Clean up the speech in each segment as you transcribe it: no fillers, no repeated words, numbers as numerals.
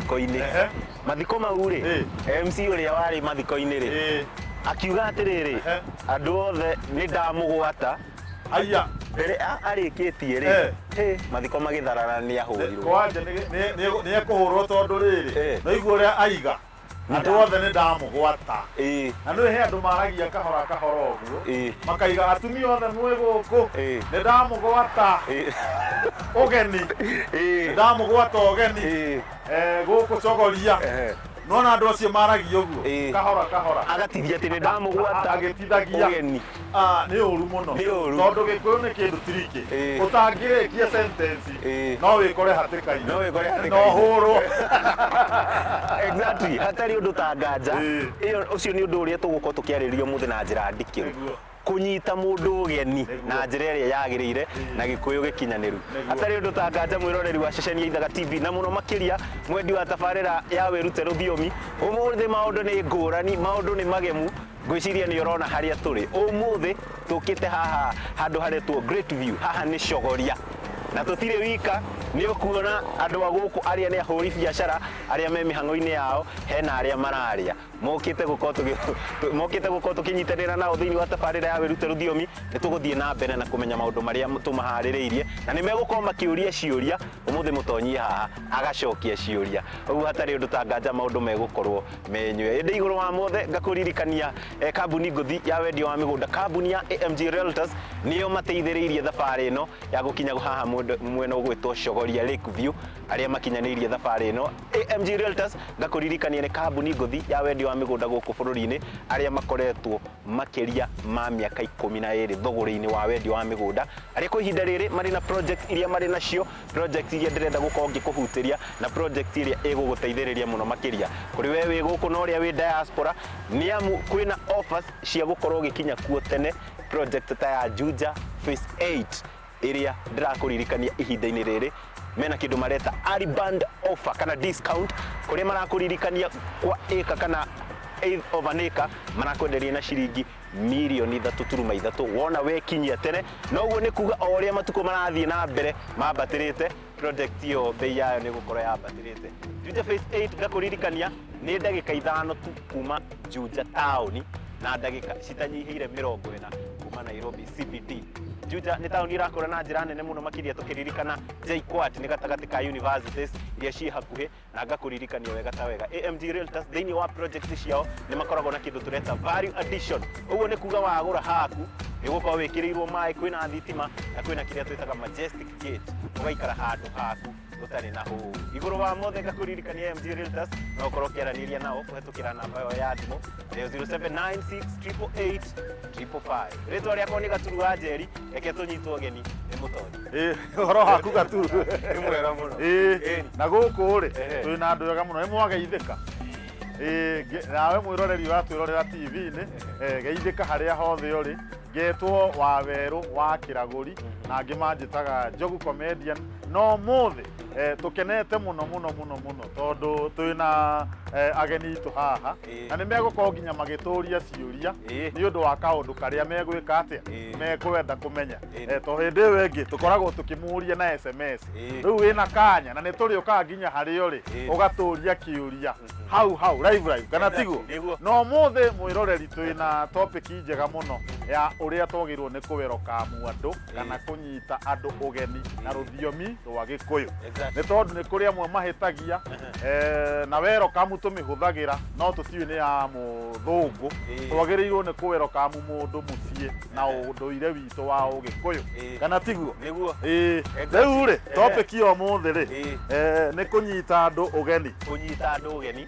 mathiko-inĩ. Mathiko mau rĩ, MC ũrĩa warĩ mathiko-inĩ rĩ, akiuga atĩrĩrĩ, andũ othe nĩ ndamũgwata. Aya. Mbere arĩkĩtie rĩ, hĩ, mathiko magĩtharara nĩ ahũrirwo. Kwanja nĩ ekũhũrwo tondũ rĩrĩ, no igua ũrĩa aiga. Andũ othe nĩ ndamũgwata. Na nĩ he andũ maragia kahora kahora ũguo, makaiga atumia othe mwĩ gũkũ, nĩ ndamũgwata ũgeni, nĩ ndamũgwata ũgeni gũkũ Chogoria. Nĩwona andũ acio maragia ũguo kahora kahora. Agatithia atĩ nĩ ndamũgwata agĩtithagia ũgeni. Nĩ ũru mũno. Nĩ ũru. Tondũ Gĩkũyũ nĩ kĩndũ tricky. Ũtangĩrĩkia sentence no wĩkore hatĩka-inĩ. No wĩkore hatĩka-inĩ. Na ũhũrwo. Exactly. Hatarĩ ũndũ ta nganja. Ĩyo ũcio nĩ ũndũ ũrĩa tũgũkorwo tũkĩarĩrĩria ũmũthĩ na njĩra ndikĩru. Kũnyita mũndũ ũgeni na njĩra ĩrĩa yagĩrĩire na Gĩkũyũ gĩkinyanĩru. Hatarĩ ũndũ ta nganja mwĩroreri wa ceceni ya Ithaga TV na mũno makĩria mwendi wa tabarĩra ya Wĩrute Rũthiomi, ũmũthĩ maũndũ nĩ ngũrani, maũndũ nĩ magemu. Ngwĩciria nĩ ũrona harĩa tũrĩ. Ũmũthĩ tũkĩte haha handũ haretwo Great View. Haha nĩ Chogoria. Na tũtirĩ wika, nĩ ũkuona andũ a gũkũ arĩa nĩ ahũri biacara, arĩa me mĩhang'o-inĩ yao, hena arĩa mararĩa. Mokĩte gũkorwo tũgĩ, mokĩte gũkorwo tũkĩnyitanĩra nao thĩinĩ wa tabarĩra ya Wĩrute Rũthiomi. Nĩ tũgũthiĩ na mbere na kũmenya maũndũ marĩa tũmaharĩrĩirie, na nĩ megũkorwo makĩũria ciũria. Ũmũthĩ mũtonyie haha agacokia ciũria. Ũguo hatarĩ ũndũ ta nganja maũndũ megũkorwo menywe. Ĩndĩ igũrũ wa mothe ngakũririkania kambuni ngũthi ya wendia wa mĩgũnda, kambuni ya AMG Realtors nĩo mateithĩrĩirie thabarĩ ĩno ya gũkinya haha mwena ũgwĩtwo Chogoria Lake View, arĩa makinyanĩirie thabarĩ ĩno. AMG Realtors ngakũririkania nĩ kambuni ngũthi ya wendia wa mĩgũnda gũkũ bũrũri-inĩ, arĩa makoretwo makĩria ma mĩaka 12 thogorĩ-inĩ wa wendia wa mĩgũnda, arĩa kwa ihinda rĩrĩ marĩ na project iria marĩ nacio, project iria ndĩrenda gũkorwo ngĩkũhutĩria na project ĩrĩa ĩgũgũteithĩrĩria mũno makĩria kũrĩ we wĩ gũkũ na ũrĩa wĩ diaspora, nĩ amu kwĩna offers cia gũkorwo ũgĩkinya kuo tene, project ta ya Juja Phase 8 ĩrĩa ndĩrakũririkania ihinda-inĩ rĩrĩ mena kĩndũ mareta early band offer kana discount, kũrĩa marakũririkania kwa ĩka kana eighth of an acre marakwenderia na ciringi mirioni 3.3 wona wekinyia tene. Na ũguo nĩ kuga o ũrĩa matukũ marathiĩ na mbere mambatĩrĩte, project ĩyo bei yayo nĩ gũkorwo yambatĩrĩte. Juja Phase 8 ngakũririkania nĩ ndagĩka 5 tu kuma Juja taũni na ndagĩka citanyihĩire 40 kuma Nairobi CBD. Juja nĩ taũni ĩrakũra na njĩra nene mũno makĩria tũkĩririkana JKUAT nĩ gatagatĩ ka universities iria ciĩ hakuhĩ, na ngakũririkania wega ta wega AMG Realtors thĩinĩ wa project ciao nĩ makoragwo na kĩndũ tũreta value addition. Ũguo nĩ kuga wagũra haku nĩ ũgũkorwo wĩkĩrĩirwo maĩ, kwĩna thitima na kwĩna kĩrĩa twĩtaga majestic gate, ũgaikara handũ haku ũtarĩ na hũũ. Igũrũ wa mothe ngakũririkania AMG Realtors no ũkorwo ũkĩaranĩria nao kũhetũkĩra namba yao ya thimũ nĩyo 0796888555. Rĩtwa rĩakwa nĩ Gaturu wa Njeri, reke tũnyitwo ũgeni nĩ Mũtonyi. Ĩ, ũhoro waku Gaturu? Nĩ mwega mũno. Ĩ, Ĩni. na gũkũ rĩ, twĩna andũ ega mũno, nĩ mwageithĩka? Ĩ, nawe mwĩroreri ũratwĩrorera TV-inĩ, geithĩka harĩa hothe ũrĩ. Ngetwo Wawerũ wa Kĩragũri, na angĩ manjĩtaga Njogu Comedian. No ũmũthĩ tũkenete mũno mũno mũno mũno tondũ twĩna ageni itũ haha, na nĩ megũkorwo nginya magĩtũria ciũria nĩ ũndũ wa kaũndũ karĩa megwĩka atĩa, mekwenda kũmenya. To hĩndĩ ĩyo ĩngĩ tũkoragwo tũkĩmũria na SMS. Rĩu wĩna kanya na nĩ tũrĩũkaga nginya harĩa ũrĩ ũgatũria kĩũria hau hau live live, kana tiguo? Nĩguo. Na ũmũthĩ mwĩroreri twĩna topic njega mũno ya ũrĩa twagĩrĩirwo nĩ kũwerokamu andũ kana kũnyita andũ ũgeni na rũthiomi rwa Gĩkũyũ. Nĩ tondũ nĩ kũrĩ amwe mahĩtagia, na werokamu tũmĩhũthagĩra no tũtiũĩ nĩ ya mũthũngũ. Twagĩrĩirwo nĩ kũwerokamu mũndũ mũciĩ na ũndũire witũ wa Ũgĩkũyũ, kana tiguo? Nĩguo. Ĩĩ. Rĩu rĩ, topic ya ũmũthĩ rĩ, nĩ kũnyita andũ ũgeni. Kũnyita andũ ũgeni.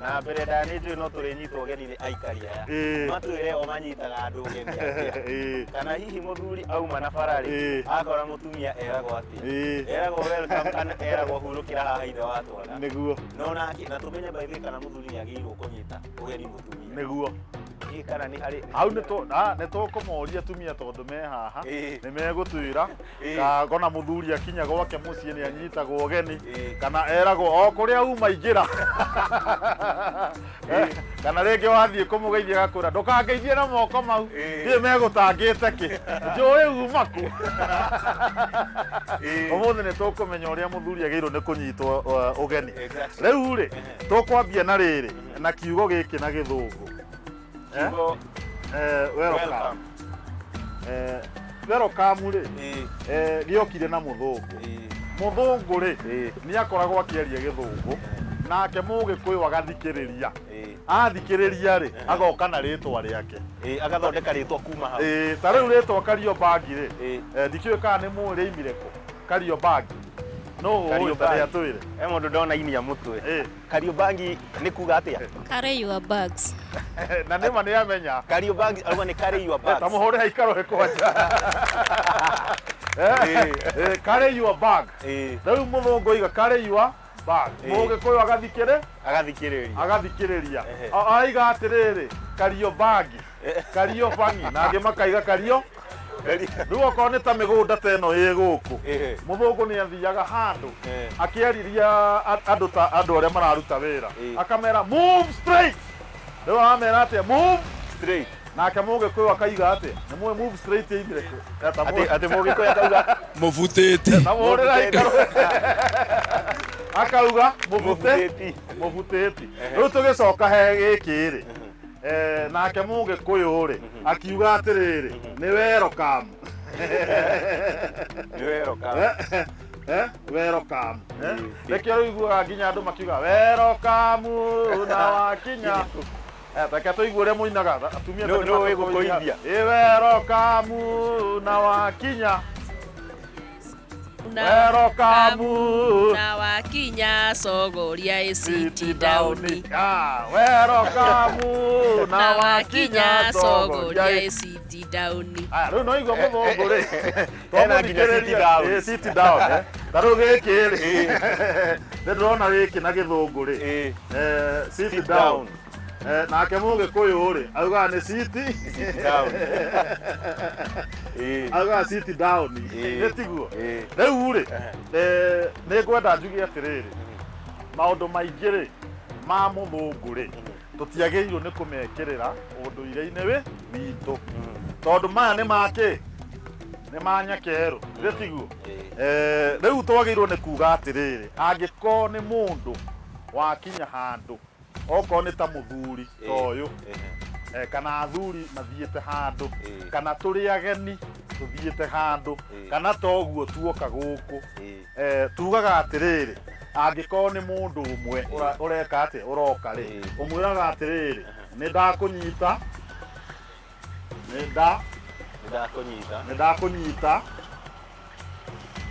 Na mbere ndaya nĩ njũĩ no tũrĩnyitwo ũgeni nĩ aikari aya. Matwĩre o manyitaga andũ ũgeni atĩa. Kana hihi mũthuri auma na bara rĩ, akora mũtumia eragwo atĩa? Eragwo welcome kana eragwo hurũkĩra haha ithe wa twana? Nĩguo. No nake na tũmenye by the way kana mũthuri nĩ agĩrĩirwo kũnyita ũgeni mũtumia. Nĩguo. Hihi kana nĩ harĩ Hau nĩ tũkũmoria atumia tondũ me haha. Nĩ megũtwĩra kona mũthuri akinya gwake mũciĩ nĩ anyitagwo ũgeni kana eragwo o kũrĩa uma ingĩra, kana rĩngĩ wathiĩ kũmũgeithia agakwĩra ndũkangeithie na moko mau. Ndiũĩ megũtangĩte kĩ, njũĩ uma kũ. Ũmũthĩ nĩ tũkũmenya ũrĩa mũthuri agĩrĩirwo nĩ kũnyitwo ũgeni. Rĩu rĩ, tũkwambia na rĩrĩ na kiugo gĩkĩ na Gĩthũngũ. Eh? Kiugo Welcome. Welcome. Welcome rĩ, gĩokire na mũthũngũ. Mũthũngũ rĩ, nĩ akoragwo akĩaria Gĩthũngũ, nake Mũgĩkũyũ agathikĩrĩria. Athikĩrĩria rĩ, agoka na rĩtwa rĩake. Agathondeka rĩtwa kuma hau. Ta rĩu rĩtwa Kariobangi rĩ, ndikĩũĩ kana nĩ mũĩ rĩoimire kũ. Kariobangi no ũĩ ta Kariobangi. rĩa twĩre. He mũndũ ndona inia mũtwe. Kariobangi nĩ kuga atĩa? Carry your bags. Na nĩma nĩ amenya. Kariobangi auga nĩ carry your bags. Ta mũhũre haikaro kwanja. Carry your bag. Rĩu mũthũngũ oiga carry your bag, Mũgĩkũyũ agathikĩrĩ Agathikĩrĩria. Agathikĩrĩria. Aiga atĩrĩrĩ, Kariobangi, Kariobangi, na angĩ makaiga Kario. Rĩu okorwo nĩ ta mĩgũnda ta ĩno ĩ gũkũ, mũthũngũ nĩ athiaga handũ akĩariria andũ ta andũ arĩa mararuta wĩra, akamera move straight. Rĩu aramera atĩa? Move straight. Nake Mũgĩkũyũ akaiga atĩa? Nĩ mũĩ move straight yaimire kũ? Atĩ Mũgĩkũyũ akauga Mũbutĩti. Ta mũhũrĩra ikaro akauga mũbutĩti, mũbutĩti. Rĩu tũgĩcoka he gĩkĩ rĩ, nake Mũgĩkũyũ rĩ, akiuga atĩrĩrĩ, nĩ welcome. Nĩ welcome. Welcome. Nĩkĩo rĩu iguaga nginya andũ makiuga welcome na wakinya. Reke tũigue ũrĩa mũinaga atumia. Nũ ũĩ gũkũithia? Ĩ, welcome na wakinya. Welcome na wakinya cogoria ĩ sit down. Welcome na na wakinya wakinya cogoria cogoria ĩ sit down. Aya, rĩu no igua mũthũngũ rĩ, Hena nginya sit down. Sit down, eh. Ta rĩu gĩkĩ rĩ, nĩ ndĩrona gĩkĩ na Gĩthũngũ rĩ, sit Sit down. down. Nake Mũgĩkũyũ rĩ, augaga nĩ sit Sit down. Augaga sit down. Nĩ tiguo? Rĩu rĩ, nĩ ngwenda njuge atĩrĩrĩ, maũndũ maingĩ rĩ ma mũthũngũ rĩ, tũtiagĩrĩirwo nĩ kũmekĩrĩra ũndũire-inĩ wĩ witũ, tondũ maya nĩ makĩ nĩ ma nyakerũ, nĩ tiguo? Rĩu twagĩrĩirwo nĩ kuga atĩrĩrĩ, angĩkorwo nĩ mũndũ wakinya handũ, okorwo nĩ ta mũthuri ta ũyũ, kana athuri mathiĩte handũ, kana tũrĩ ageni tũthiĩte handũ, kana toguo tuoka gũkũ, tugaga atĩrĩrĩ, angĩkorwo nĩ mũndũ ũmwe ũreka atĩa, ũroka rĩ, ũmwĩraga atĩrĩrĩ, nĩ ndakũnyita, nĩ nda Nĩ ndakũnyita. Nĩ ndakũnyita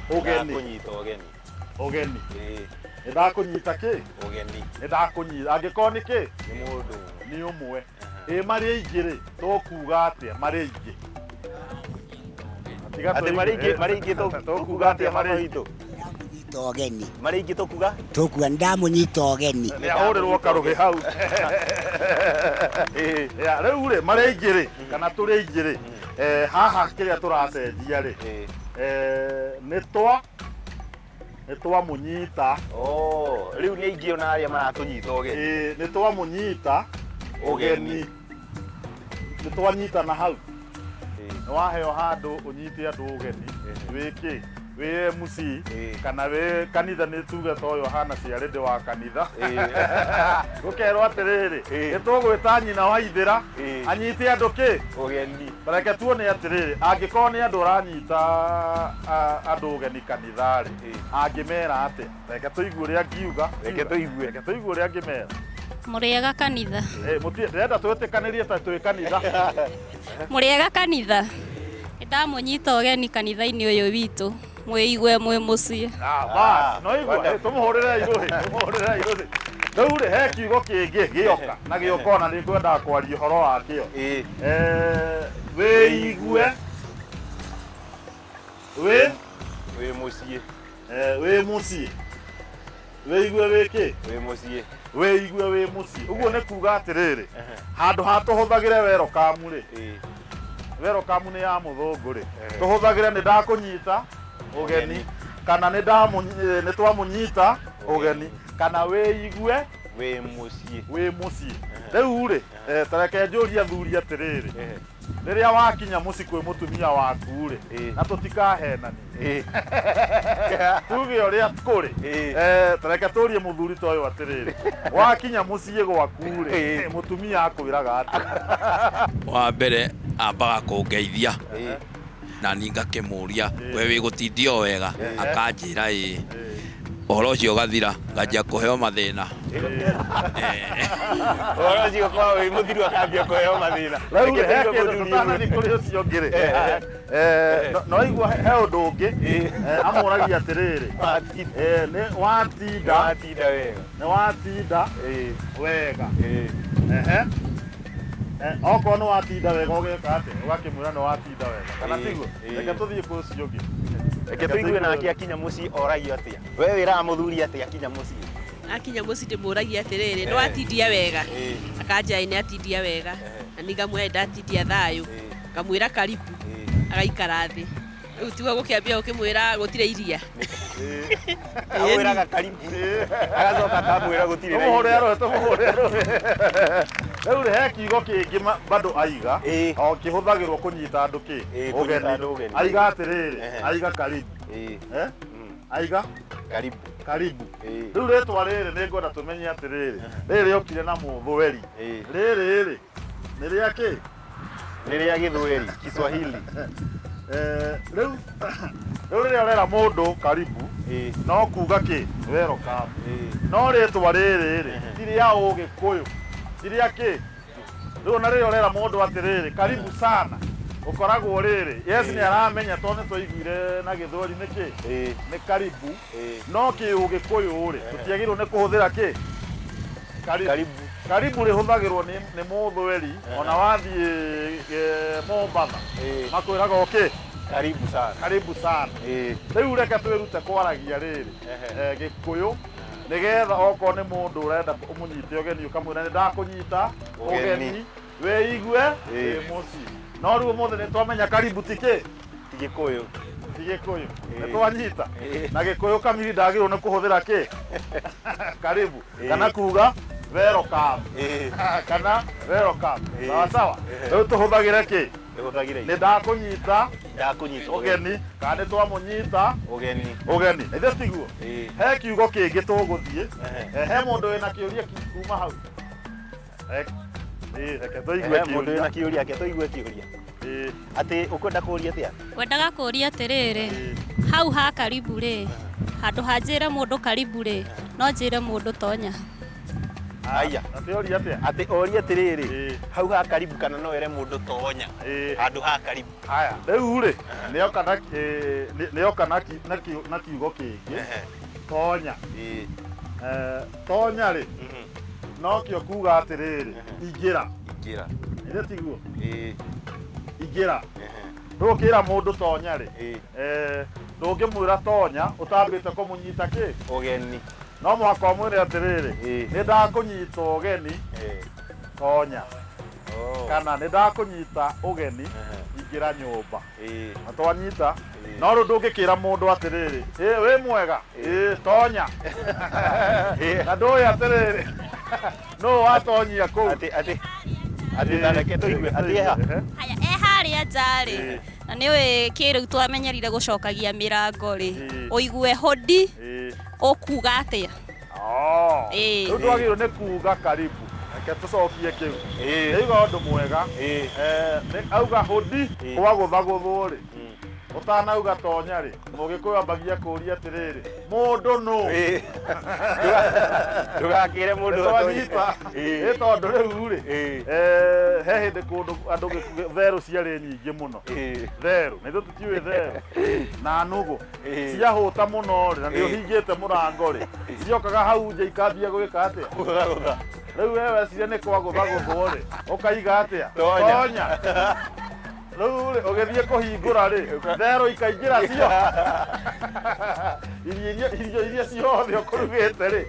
ũgeni. Ndakũnyita ũgeni. Ũgeni. Nĩ ndakũnyita kĩ? Ũgeni. Nĩ ndakũnyita. Angĩkorwo nĩ kĩ? Nĩ mũndũ. Nĩ ũmwe. Ĩ marĩ aingĩ rĩ, tũkuga atĩa marĩ aingĩ? Tiga Atĩ marĩ aingĩ, marĩ aingĩ tũkuga atĩa marĩ baba aingĩ? witũ? Ndamũnyita ũgeni. Marĩ aingĩ tũkuga? Tũkuga ndamũnyita ũgeni. Nĩ ahũrĩrwo karũhĩ hau. Ya, rĩu rĩ, marĩ aingĩ rĩ, kana tũrĩ aingĩ rĩ, haha kĩrĩa tũracenjia rĩ, nĩ twa nĩ twamũnyita. Oh, rĩu nĩ aingĩ ona arĩa maratũnyita ũgeni. Nĩ twamũnyita ũgeni. Nĩ twanyitana hau. Nĩ waheo handũ ũnyite andũ ũgeni, wĩ kĩ? Wĩ MC kana wĩ kanitha, nĩ tuge ta ũyũ hana ciarĩndĩ wa kanitha, ũkerwo atĩrĩrĩ, nĩ tũgwĩta nyina wa ithĩra anyite andũ kĩ? Ũgeni. Reke tuone atĩrĩrĩ, angĩkorwo nĩ andũ ũranyita andũ ũgeni kanitha rĩ, angĩmera atĩa? Reke tũigue ũrĩa angiuga. Reke tũigue. Reke tũigue ũrĩa angĩmera. Mũrĩega kanitha. Ndĩrenda twĩtĩkanĩrie ta twĩ kanitha. Mũrĩega kanitha. Nĩ ndamũnyita ũgeni kanitha-inĩ ũyũ witũ. Mwĩigue mwĩ mũciĩ. Bas, no igua, tũmũhũrĩre irũhĩ, tũmũhũrĩre irũhĩ. Rĩu rĩ, he kiugo kĩngĩ gĩoka, na gĩoka ona nĩ ngwendaga kwaria ũhoro wakĩo. Wĩigue wĩ wĩ mũciĩ. Wĩ mũciĩ. Wĩigue wĩ kĩ? Wĩ mũciĩ. Wĩigue wĩ mũciĩ. Ũguo nĩ kuga atĩrĩrĩ, handũ ha tũhũthagĩre welcome rĩ, welcome nĩ ya mũthũngũ rĩ, tũhũthagĩre nĩ ndakũnyita ũgeni, kana nĩ twamũnyita ũgeni, kana wĩigue wĩ mũciĩ. Wĩ mũciĩ. Rĩu rĩ, ta reke njũrie athuri atĩrĩrĩ, Rĩrĩa wakinya mũciĩ kwĩ mũtumia waku rĩ, na tũtikahenanie, tuge ũrĩa kũrĩ. Ta reke tũrie mũthuri ta ũyũ atĩrĩrĩ, wakinya mũciĩ gwaku rĩ, mũtumia akwĩraga atĩa? Wa mbere ambaga kũngeithia na niĩ ngakĩmũria, "We wĩ gũtindia o wega?" Akanjĩra ĩĩ. Ũhoro ũcio ũgathira, nganjia kũheo mathĩna. Ũhoro ũcio ũkoragwo wĩ mũthiru, akambia kũheo mathĩna. Rĩu Reke he tũigue kĩndũ mũthuri tũtanathiĩ ũmwe. kũrĩ ũcio ũngĩ rĩ, no igua he ũndũ ũngĩ amũragia atĩrĩrĩ, nĩ watinda? Watinda wega. Nĩ watinda wega. Ehe. Okorwo nĩ watinda wega, ũgeka atĩa? Ũgakĩmwĩra nĩ watinda wega, kana tiguo? Reke tũthiĩ kwĩ ũcio ũngĩ. Reke tũigue nake akinya mũciĩ oragio atĩa. We wĩraga mũthuri atĩa akinya mũciĩ? Akinya mũciĩ ndĩmũragia atĩrĩrĩ, "Nĩ watindia wega?" Akanjĩra ĩ, nĩ atindia wega. Na niĩ ngamwĩra ndatindia thayũ. Ngamwĩra karibu, agaikara thĩ. Rĩu tiwe gũkĩambia gũkĩmwĩra gũtirĩ iria. Amwĩraga karibu, agacoka akamwĩra gũtirĩ na Tũmũhũre iria. rũĩ, tũmũhũre rũĩ. Rĩu rĩ, he kiugo kĩngĩ bado aiga o kĩhũthagĩrwo kũnyita andũ kĩ Kũnyita ũgeni. andũ ũgeni. Aiga atĩrĩrĩ, aiga karibu. Eh? Aiga karibu. Karibu. Rĩu rĩtwa rĩrĩ nĩ ngwenda tũmenye atĩrĩrĩ, rĩrĩ rĩokire na mũthweri, rĩrĩ rĩ nĩ rĩa kĩ? Nĩ rĩa gĩthweri, Kiswahili. Rĩu rĩrĩa ũrera mũndũ karibu, no kuga kĩ? Welcome. No rĩtwa rĩrĩ rĩ ti rĩa ũgĩkũyũ, ti rĩa kĩ. Rĩu ona rĩrĩa ũrera mũndũ atĩrĩrĩ, "Karibu sana," ũkoragwo rĩrĩ, yes, nĩ aramenya tondũ nĩ twaiguire na gĩthweri nĩ kĩ? Nĩ karibu. No kĩ ũgĩkũyũ rĩ, tũtiagĩrĩirwo nĩ kũhũthĩra kĩ? Karibu. Karibu rĩhũthagĩrwo nĩ mũthweri. Ona wathiĩ Mombatha makwĩraga ũkĩ? Karibu sana. Karibu sana. Rĩu reke twĩrute kwaragia rĩrĩ gĩkũyũ, nĩgetha okorwo nĩ mũndũ ũrenda ũmũnyite ũgeni, ũkamwĩra nĩ ndakũnyita ũgeni. Ũgeni, wĩigue wĩ mũciĩ. No rĩu ũmũthĩ nĩ twamenya karibu ti kĩ? Ti gĩkũyũ. Ti gĩkũyũ. Nĩ twanyita na gĩkũyũ kamiri ndagĩrĩirwo nĩ kũhũthĩra kĩ? Karibu, kana kuga welcome, kana welcome. Sawa sawa. Rĩu tũhũthagĩre kĩ? Tũhũthagĩre nĩ ndakũnyita ndakũnyita ũgeni, kana nĩ twamũnyita ũgeni. Ũgeni, ithe tiguo? He kiugo kĩngĩ tũgũthiĩ. He mũndũ wĩna kĩũria kuma hau? Reke tũigue. He mũndũ wĩna kĩũria. Kĩũria? Ake tũigue kĩũria. Atĩ ũkwenda kũũria atĩa? Ngwendaga kũũria atĩrĩrĩ, hau ha karibu rĩ, handũ ha njĩre mũndũ karibu rĩ, no njĩre mũndũ tonya? Aya. Atĩ oria atĩa? Atĩ oria atĩrĩrĩ, hau ha karibu, kana no ere mũndũ tonya handũ ha karibu? Haya, rĩu rĩ, nĩoka na nĩoka na kiugo kĩngĩ, tonya. Tonya rĩ, nokĩo kuga atĩrĩrĩ, ingĩra. Ingĩra. Ithe tiguo? Ingĩra. Rĩu ũkĩra mũndũ tonya rĩ, ndũngĩmwĩra tonya ũtambĩte kũmũnyita kĩ? Ũgeni. No mũhaka ũmwĩre atĩrĩrĩ, nĩ ndakũnyita ũgeni, tonya, kana nĩ ndakũnyita ũgeni, ingĩra nyũmba. Na twanyita. No rĩu ndũngĩkĩra mũndũ atĩrĩrĩ, "Ĩ, wĩ mwega, ĩ tonya," na ndũĩ atĩrĩrĩ nũ watonyia kũu. Atĩ ta reke tũigue atĩ eha. Haya, e harĩa nja rĩ, na nĩ ũĩ kĩrĩu twamenyerire gũcokagia mĩrango rĩ, ũigue hodi, ũkuga atĩa? Rĩu ndwagĩrĩirwo nĩ kuga karibu. Reke tũcokie kĩu. Nĩauga ũndũ mwega. Auga hodi kwagũthagũthwo rĩ, ũtanauga tonya rĩ, mũgĩkũyũ ambagia kũũria atĩrĩrĩ, mũndũ nũ? Ndũgakĩre mũndũ atonye. Twanyita. Ĩ tondũ rĩu rĩ, he hĩndĩ kũndũ andũ therũ ciarĩ nyingĩ mũno, therũ na ithuĩ tũtiũĩ therũ na nũgũ ciahũta mũno rĩ, na nĩ ũhingĩte mũrango rĩ, ciokaga hau nja ikambia gwĩka atĩa? Gũthagũtha. Rĩu we weciria nĩ kwagũthagũthwo rĩ, ũkaiga atĩa? Tonya. Tonya. Rĩu rĩ, ũgĩthiĩ kũhingũra rĩ, therũ ikaingĩra cio irio iria ciothe ũkũrugĩte rĩ,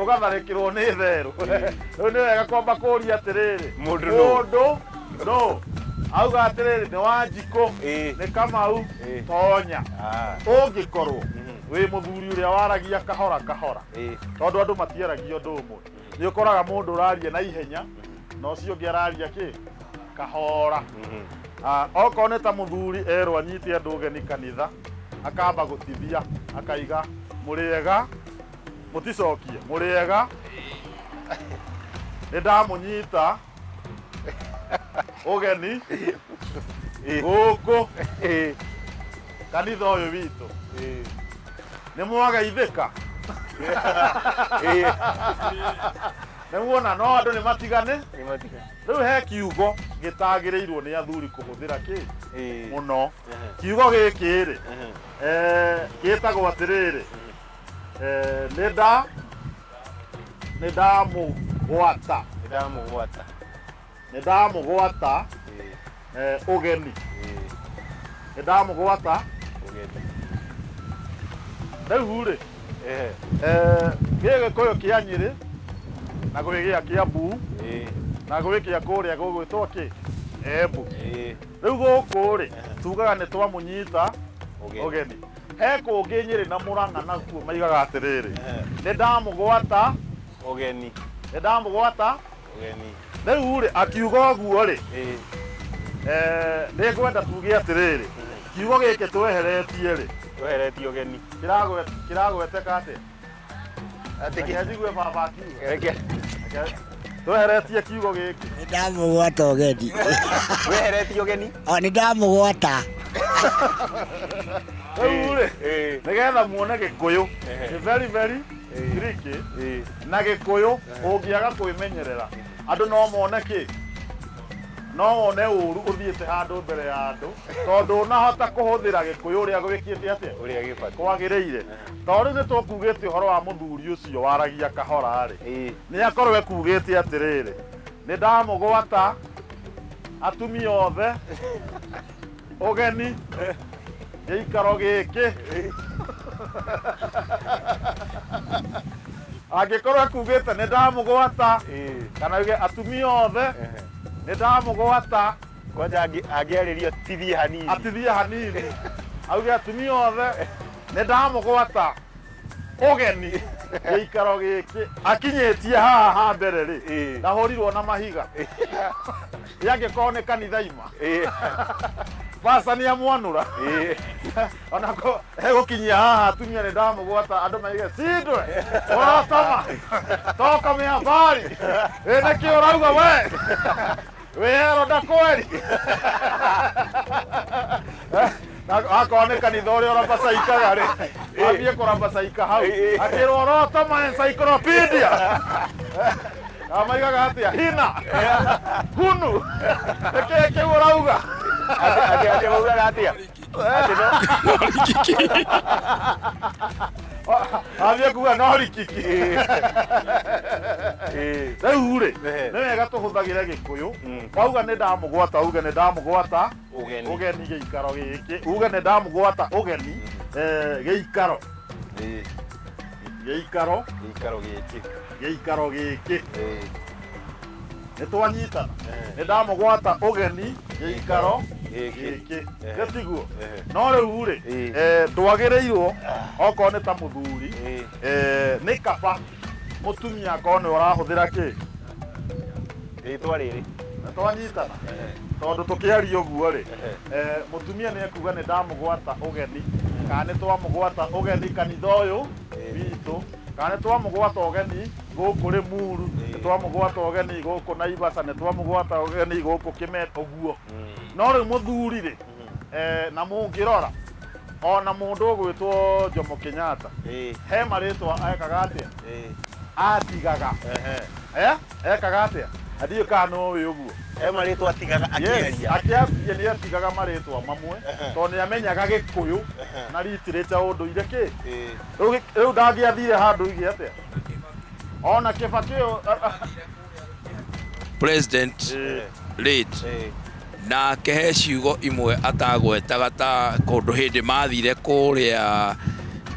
ũgatharĩkĩrwo nĩ therũ. Rĩu nĩ wega kwamba kũũria atĩrĩrĩ, Mũndũ nũ? Mũndũ nũ? Auga atĩrĩrĩ, nĩ Wanjikũ, nĩ Kamau, tonya. Ũngĩkorwo wĩ mũthuri ũrĩa waragia kahora kahora, tondũ andũ matiaragia ũndũ ũmwe, nĩ ũkoraga mũndũ ũraria na ihenya na ũcio ũngĩ araria kĩ? Kahora. Ah, okorwo nĩ ta mũthuri erwo anyite andũ ũgeni kanitha, akamba gũtithia, akaiga mũrĩega, mũticokie, mũrĩega, nĩ ndamũnyita ũgeni gũkũ kanitha ũyũ witũ. Nĩ mwageithĩka. Nĩ muona no andũ nĩ matigane. Rĩu he kiugo gĩtagĩrĩirwo nĩ athuri kũhũthĩra kĩ mũno. Kiugo gĩkĩ rĩ, gĩtagwo atĩrĩrĩ, nĩ nda nĩ ndamũgwata. Nĩ ndamũgwata. Nĩ ndamũgwata ũgeni. Nĩ ndamũgwata Ũgeni. Rĩu rĩ, gĩ Gĩkũyũ kĩa Nyĩrĩ na gwĩ gĩa Kĩambu na gwĩ kĩa kũrĩa gũgwĩtwo kĩ Embu. Rĩu gũkũ rĩ, tugaga nĩ twamũnyita ũgeni. He kũngĩ Nyĩrĩ na Mũrang'a nakuo maigaga atĩrĩrĩ, nĩ ndamũgwata Ũgeni. Nĩ ndamũgwata Ũgeni. Rĩu rĩ, akiuga ũguo rĩ, nĩ ngwenda tuge atĩrĩrĩ, kiugo gĩkĩ tweheretie rĩ, Tweheretie ũgeni. Kĩragweteka atĩa? Atĩ Reke njigue baba akiuga. Reke. Tweheretie kiugo gĩkĩ. Nĩ ndamũgwata ũgeni. Weheretie ũgeni? O, nĩ ndamũgwata. Rĩu rĩ, nĩgetha muone Gĩkũyũ nĩ very very tricky, na Gĩkũyũ ũngĩaga kwĩmenyerera andũ no mone kĩ, no wone ũru ũthiĩte handũ mbere ya andũ, tondũ ũnahota kũhũthĩra Gĩkũyũ ũrĩa gwĩkĩte atĩa, Ũrĩa gĩbatiĩ. Kwagĩrĩire. Tondũ rĩu nĩ tũkugĩte ũhoro wa mũthuri ũcio waragia kahora rĩ, nĩ akorwo ekugĩte atĩrĩrĩ, nĩ ndamũgwata atumia othe ũgeni gĩikaro gĩkĩ. Angĩkorwo ekugĩte nĩ ndamũgwata, kana auge atumia othe nĩ ndamũgwata, Kwanja angĩarĩrio tithie hanini. Atithie hanini. Auge atumia othe nĩ ndamũgwata ũgeni gĩikaro gĩkĩ, akinyĩtie haha ha mbere rĩ, ndahũrirwo na mahiga. Angĩkorwo nĩ kanitha ima, basa nĩ amwanũra. Ona ko egũkinyia haha atumia nĩ ndamũgwata, andũ maige cindwe ũratama toka mĩhabari ĩ nĩkĩ ũrauga we wĩ ero ndakweri. Akorwo nĩ kanitha ũrĩa ũrabacaikaga rĩ, ambie kũrabacaika hau akĩrwo ũrotama encyclopedia. Amaigaga atĩa hina hunu nĩkĩ kĩu ũrauga? Atĩ maugaga atĩa? Atĩ no Ambie kuga no rikiki. Rĩu rĩ, nĩ wega tũhũthagĩre Gĩkũyũ. Wauga nĩ ndamũgwata, uge nĩ ndamũgwata Ũgeni. Ũgeni gĩikaro gĩkĩ, uge nĩ ndamũgwata ũgeni, gĩikaro. Gĩikaro. Gĩikaro gĩkĩ. Gĩikaro gĩkĩ. Nĩ twanyitana. Nĩ ndamũgwata ũgeni gĩikaro Gĩkĩ. gĩkĩ. Gĩtiguo. No rĩu rĩ, ndwagĩrĩirwo okorwo nĩ ta mũthuri, nĩ kaba mũtumia akorwo nĩ ũrahũthĩra kĩ? Rĩtwa rĩrĩ. Nĩ twanyitana. Tondũ tũkĩaria ũguo rĩ, mũtumia nĩ ekuga nĩ ndamũgwata ũgeni, kana nĩ twamũgwata ũgeni kanitha ũyũ witũ, kana nĩ twamũgwata ũgeni gũkũ Limuru, nĩ twamũgwata ũgeni gũkũ Naivasha, nĩ twamũgwata ũgeni gũkũ Kĩmeta, ũguo. No rĩu mũthuri rĩ, na mũngĩrora ona mũndũ ũgwĩtwo Jomo Kenyatta, he marĩtwa ekaga atĩa? Atigaga. Ekaga atĩa? Ndiũĩ kana nĩ ũĩ ũguo. He marĩtwa atigaga Yes, akĩaria. akĩaria nĩ atigaga marĩtwa mamwe, tondũ nĩ amenyaga Gĩkũyũ na literature ũndũire kĩ. Rĩu ndangĩathire handũ oige atĩa? Ona Kĩbakĩ ũyũ, President late. Nake he ciugo imwe atagwetaga ta kũndũ hĩndĩ mathire kũrĩa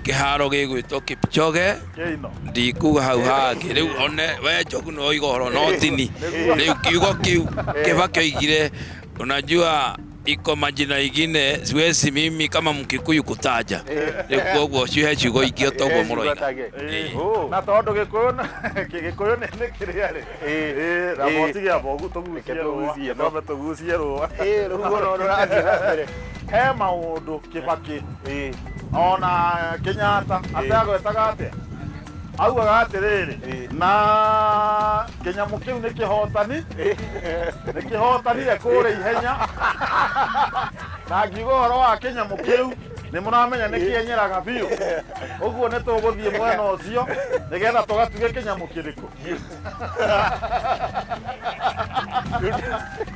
kĩharo gĩgwĩtwo Kipchoge. Kĩino. Ndikuga hau hangĩ. Rĩu one we Njogu no oiga ũhoro no tini. Rĩu kiugo kĩu Kĩbakĩ oigire, unajua Iko majina ingine siwezi mimi kama Mkikuyu kutaja. Rĩu koguo he ciugo ingĩ o toguo mũroiga. Na tondũ Gĩkũyũ Gĩkũyũ nĩ kĩrĩa rĩ, na motige amba tũgucie rũa, twambe tũgucie rũa. Rũhuho no rũrathiĩ na mbere. He maũndũ Kĩbakĩ ona Kenyatta atagwetaga atĩa, augaga atĩrĩrĩ, na kĩnyamũ kĩu nĩ kĩhotani, nĩ kĩhotanire kũrĩa ihenya. Na ngiuga ũhoro wa kĩnyamũ kĩu nĩ mũramenya nĩ kĩenyeraga biũ, ũguo nĩ tũgũthiĩ mwena ũcio nĩgetha tũgatuge kĩnyamũ kĩrĩkũ.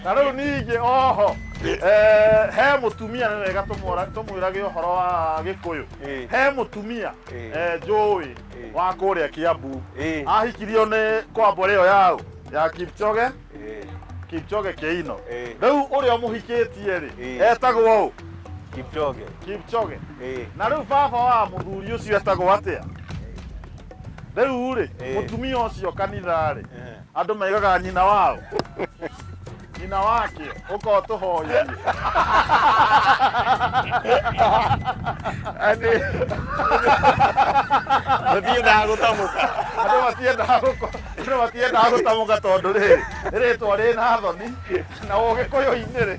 Na rĩu ningĩ oho he mũtumia, nĩ wega tũmwĩrage ũhoro wa Gĩkũyũ, he mũtumia njũĩ wa kũrĩa Kiambu ahikirio nĩ kwambora ĩyo yao ya Kipchoge, Kipchoge Keino. Rĩu ũrĩa ũmũhikĩtie rĩ etagwo ũ? Kipchoge. Kipchoge. Na rĩu baba wa mũthuri ũcio etagwo atĩa? Rĩu rĩ mũtumia ũcio kanitha rĩ andũ maigaga nyina wao, nyina wake ũka ũtũhoyerie. Matiendaga gũtamũka. Andũ matiendaga gũtamũka tondũ rĩrĩ nĩ rĩtwa rĩna thoni, na ũgĩkũyũ-inĩ rĩ,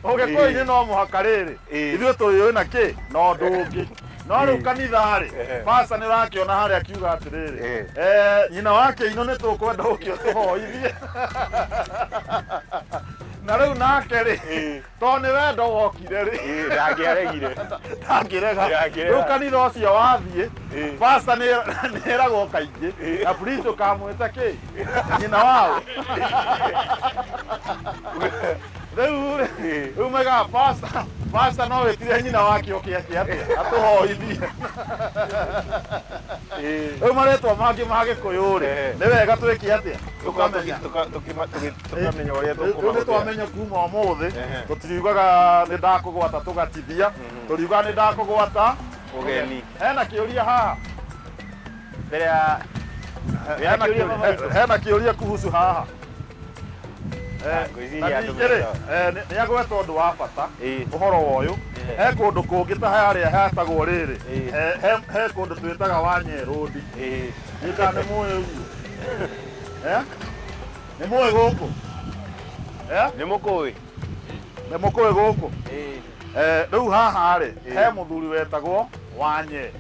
ũgĩkũyũ-inĩ no mũhaka rĩrĩ ithuĩ tũrĩũĩ na kĩ na ũndũ ũngĩ. No rĩu kanitha rĩ pasta nĩ ũrakĩona harĩa akiuga atĩrĩrĩ, nyina wake ino nĩ tũkwenda ũke ũtũhoithie. Na rĩu nake rĩ tondũ nĩ wendo wokire rĩ ndangĩaregire, ndangĩrega. Rĩu kanitha ũcio wathiĩ pasta nĩ ĩragwo kaingĩ na please ũkamwĩta kĩ nyina wao. Rĩu rĩu maigaga pasta, pasta no wĩtire nyina wake ũke ake atĩa atũhoithie. Rĩu marĩtwa mangĩ ma Gĩkũyũ rĩ nĩ wega twĩke atĩa, tũkamenya ũrĩa tũkũmahũthĩra. Rĩu nĩ twamenya kuma ũmũthĩ tũtiriugaga nĩ ndakũgwata tũgatithia, tũriugaga nĩ ndakũgwata ũgeni. Hena kĩũria haha mbere ya hena kĩũria kuhusu haha. Nĩ agweta ũndũ wa bata ũhoro wa ũyũ. He kũndũ kũngĩ ta harĩa hetagwo rĩrĩ, he kũndũ twĩtaga Wanyerũndi. Nĩ kana nĩ mũĩ ũguo? Nĩ mũĩ gũkũ? Nĩ mũkũĩ? Nĩ mũkũĩ gũkũ? Rĩu haha rĩ he mũthuri wetagwo Wanye,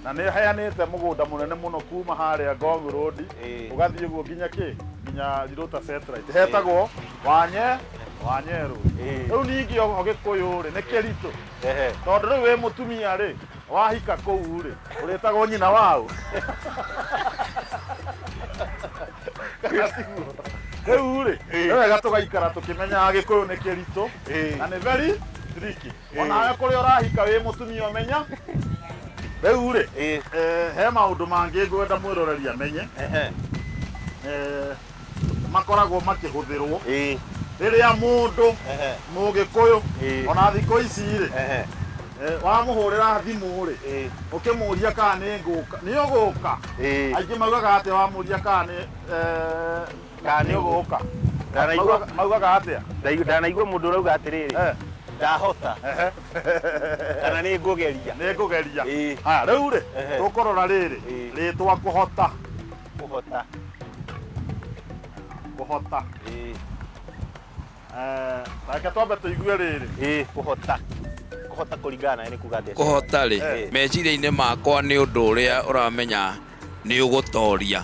na nĩ aheanĩte mũgũnda mũnene mũno kuma harĩa Ngong Road ũgathiĩ ũguo nginya kĩ nginya Rirũta Satellite, hetagwo Wanye Wanyerũ. Rĩu ningĩ oho Gĩkũyũ rĩ nĩ kĩritũ, tondũ rĩu wĩ mũtumia rĩ wahika kũu rĩ ũrĩtagwo nyina wao. Rĩu rĩ nĩ wega tũgaikara tũkĩmenyaga Gĩkũyũ nĩ kĩritũ na nĩ very tricky. Onawe kũrĩa ũrahika wĩ mũtumia ũmenya. Rĩu rĩ he maũndũ mangĩ ngwenda mwĩroreri amenye makoragwo makĩhũthĩrwo rĩrĩa mũndũ mũgĩkũyũ ona thikũ ici rĩ wamũhũrĩra thimũ rĩ ũkĩmũria kana nĩ ngũka, nĩ ũgũka, aingĩ maugaga atĩa wamũria kana nĩ ũgũka? Maugaga atĩa? Ndanaigua mũndũ ũrauga atĩrĩrĩ, ndahota kana nĩ ngũgeria. Nĩ ngũgeria. Haya rĩu rĩ tũkũrora rĩrĩ rĩtwa kũhota. Kũhota. Kũhota. Reke twambe tũigue rĩrĩ. Kũhota. Kũhota kũringana na nĩ kuga atĩa? Kũhota rĩ meciria-inĩ makwa nĩ ũndũ ũrĩa ũramenya nĩ ũgũtoria.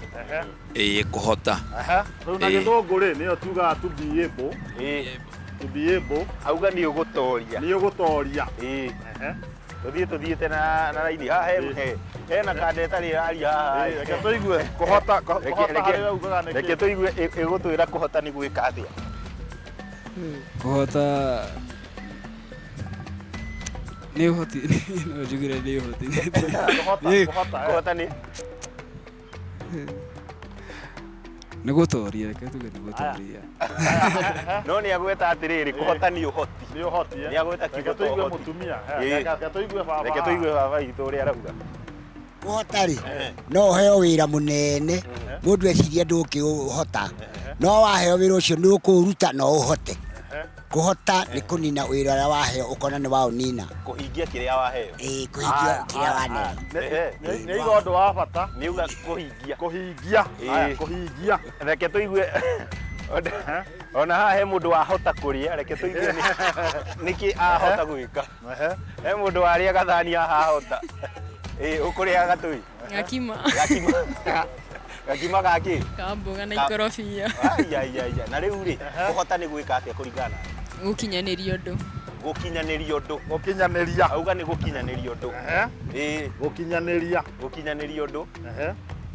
Kũhota. Rĩu na gĩthũngũ rĩ nĩyo tugaga to be able. To be able. Auga nĩ ũgũtoria. Nĩ ũgũtoria. Tũthiĩ tũthiĩte na raini haha hena kanda ĩtarĩ ĩraria haha. Reke tũigue kũhota, kũhota harĩa ugaga nĩ kĩ? Reke tũigue ĩgũtwĩra kũhota nĩ gwĩka atĩa? Kũhota nĩ ũhoti, no njugire nĩ ũhoti. Kũhota nĩ nĩ gũtoria, reke tuge nĩ gũtoria. No nĩ agweta atĩrĩrĩ, kũhota nĩ ũhoti. Nĩ ũhoti. Nĩ agweta kiugo Reke tũigue ũhoti. mũtumia. Reke tũigue baba. Reke tũigue baba witũ ũrĩa arauga. Kũhota rĩ no ũheo wĩra mũnene mũndũ eciria ndũngĩũhota, no waheo wĩra ũcio nĩ ũkũũruta no ũhote. Kũhota nĩ kũnina wĩra ũrĩa waheo ũkona nĩ waũnina. Kũhingia kĩrĩa waheo. Ĩĩ, kũhingia kĩrĩa waneo. Nĩ iga ũndũ wa bata. Nĩ uga kũhingia. Kũhingia. Haya, kũhingia. Reke tũigue ona haha he mũndũ wahota kũrĩa, reke tũigue nĩkĩ ahota gwĩka. He mũndũ warĩa gathani haha ahota. Ĩĩ, ũkũrĩa gatũi? Gakima. Gakima. Gakima gakĩ? Ka mboga na ikorobia. Ai ai ai. Na rĩu rĩ, kũhota nĩ gwĩka atĩa kũringana? Gũkinyanĩria ũndũ. Gũkinyanĩria ũndũ. Gũkinyanĩria. Auga nĩ gũkinyanĩria ũndũ. Ĩĩ. Gũkinyanĩria. Gũkinyanĩria ũndũ.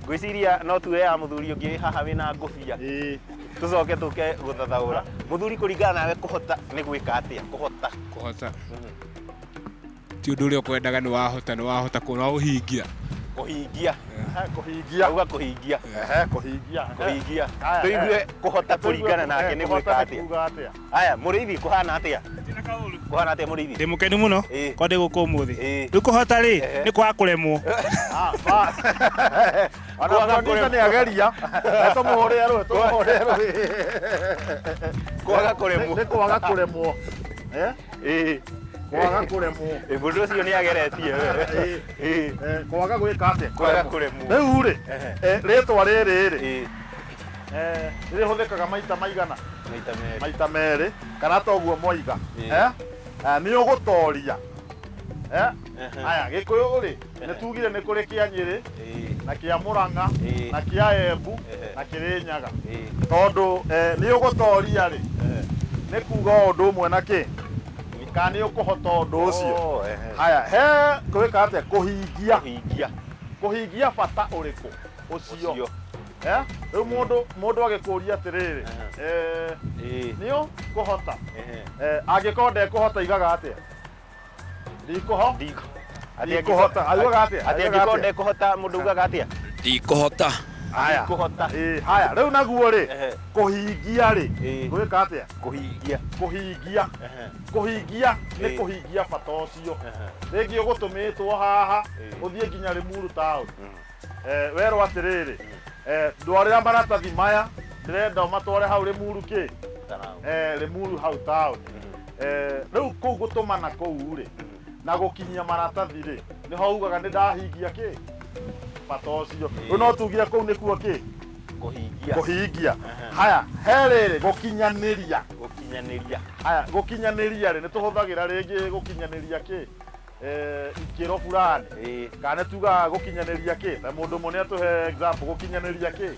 Ngwĩciria no tuoe ya mũthuri ũngĩ haha wĩna ngũbia. Tũcoke tũke gũthathaũra. Mũthuri, kũringana nawe kũhota nĩ gwĩka atĩa? Kũhota. Kũhota. Ti ũndũ ũrĩa ũkwendaga nĩ wahota, nĩ wahota kũũhingia. Kũhingia. Kũhingia. Auga kũhingia. Kũhingia. Kũhingia. Tũigue kũhota kũringana nake nĩ gwĩka atĩa. Aya, mũrĩithi kũhana atĩa? Kũhana atĩa mũrĩithi? Ndĩ mũkenu mũno kwa ndĩ gũkũ ũmũthĩ. Rĩu kũhota rĩ nĩ kwaga kũremwo. Ona producer nĩ ageria. Tũmũhũrĩre rũĩ, tũmũhũrĩre rũĩ. Kwaga kũremwo. Nĩ kwaga kũremwo. Ĩĩ. Kwaga kũremwo. Mũndũ ũcio nĩ ageretie we. Kwaga gwĩka atĩa? Kwaga kũremwo. Rĩu rĩ, rĩtwa rĩrĩ rĩ, rĩhũthĩkaga maita maigana? Maita merĩ. Maita merĩ, kana toguo moiga. Nĩ ũgũtoria. Aya, Gĩkũyũ rĩ, nĩ tugire nĩ kũrĩ kĩa Nyĩrĩ, na kĩa Mũrang'a, na kĩa Embu, na Kĩrĩnyaga. Tondũ nĩ ũgũtoria rĩ, nĩ kuga ũndũ ũmwe na kĩ? Kana nĩ ũkũhota ũndũ ũcio. Haya, he gwĩka atĩa? Kũhingia. Kũhingia. Kũhingia bata ũrĩkũ? Ũcio. Rĩu mũndũ agĩkũria atĩrĩrĩ, nĩ ũkũhota. Angĩkorwo ndekũhota igaga atĩa? Ndikũhota. Ndikũhota. Augaga atĩa? Atĩ angĩkorwo ndekũhota mũndũ augaga atĩa? Ndikũhota. Haya. Ndikũhota. Haya, rĩu naguo rĩ, kũhingia rĩ, gwĩka atĩa? Kũhingia. Kũhingia. Kũhingia nĩ kũhingia bata ũcio. Rĩngĩ ũgũtũmĩtwo haha, ũthiĩ nginya Limuru town. Werwo atĩrĩrĩ, ndwarĩra maratathi maya, ndĩrenda ũmatware hau Limuru kĩ? Limuru hau town. Rĩu kũu gũtũmana kũu rĩ, na gũkinyia maratathi rĩ, nĩho ugaga nĩ ndahingia kĩ? Bata ũcio. Rĩu no tugire kũu nĩkuo kĩ? Kũhingia. Kũhingia. Haya, he rĩrĩ gũkinyanĩria. Gũkinyanĩria. Haya, gũkinyanĩria rĩ, nĩ tũhũthagĩra rĩngĩ gũkinyanĩria kĩ? Ikĩro fulani. Kana nĩ tugaga gũkinyanĩria kĩ? Ta mũndũ ũmwe nĩ atũhe example gũkinyanĩria kĩ?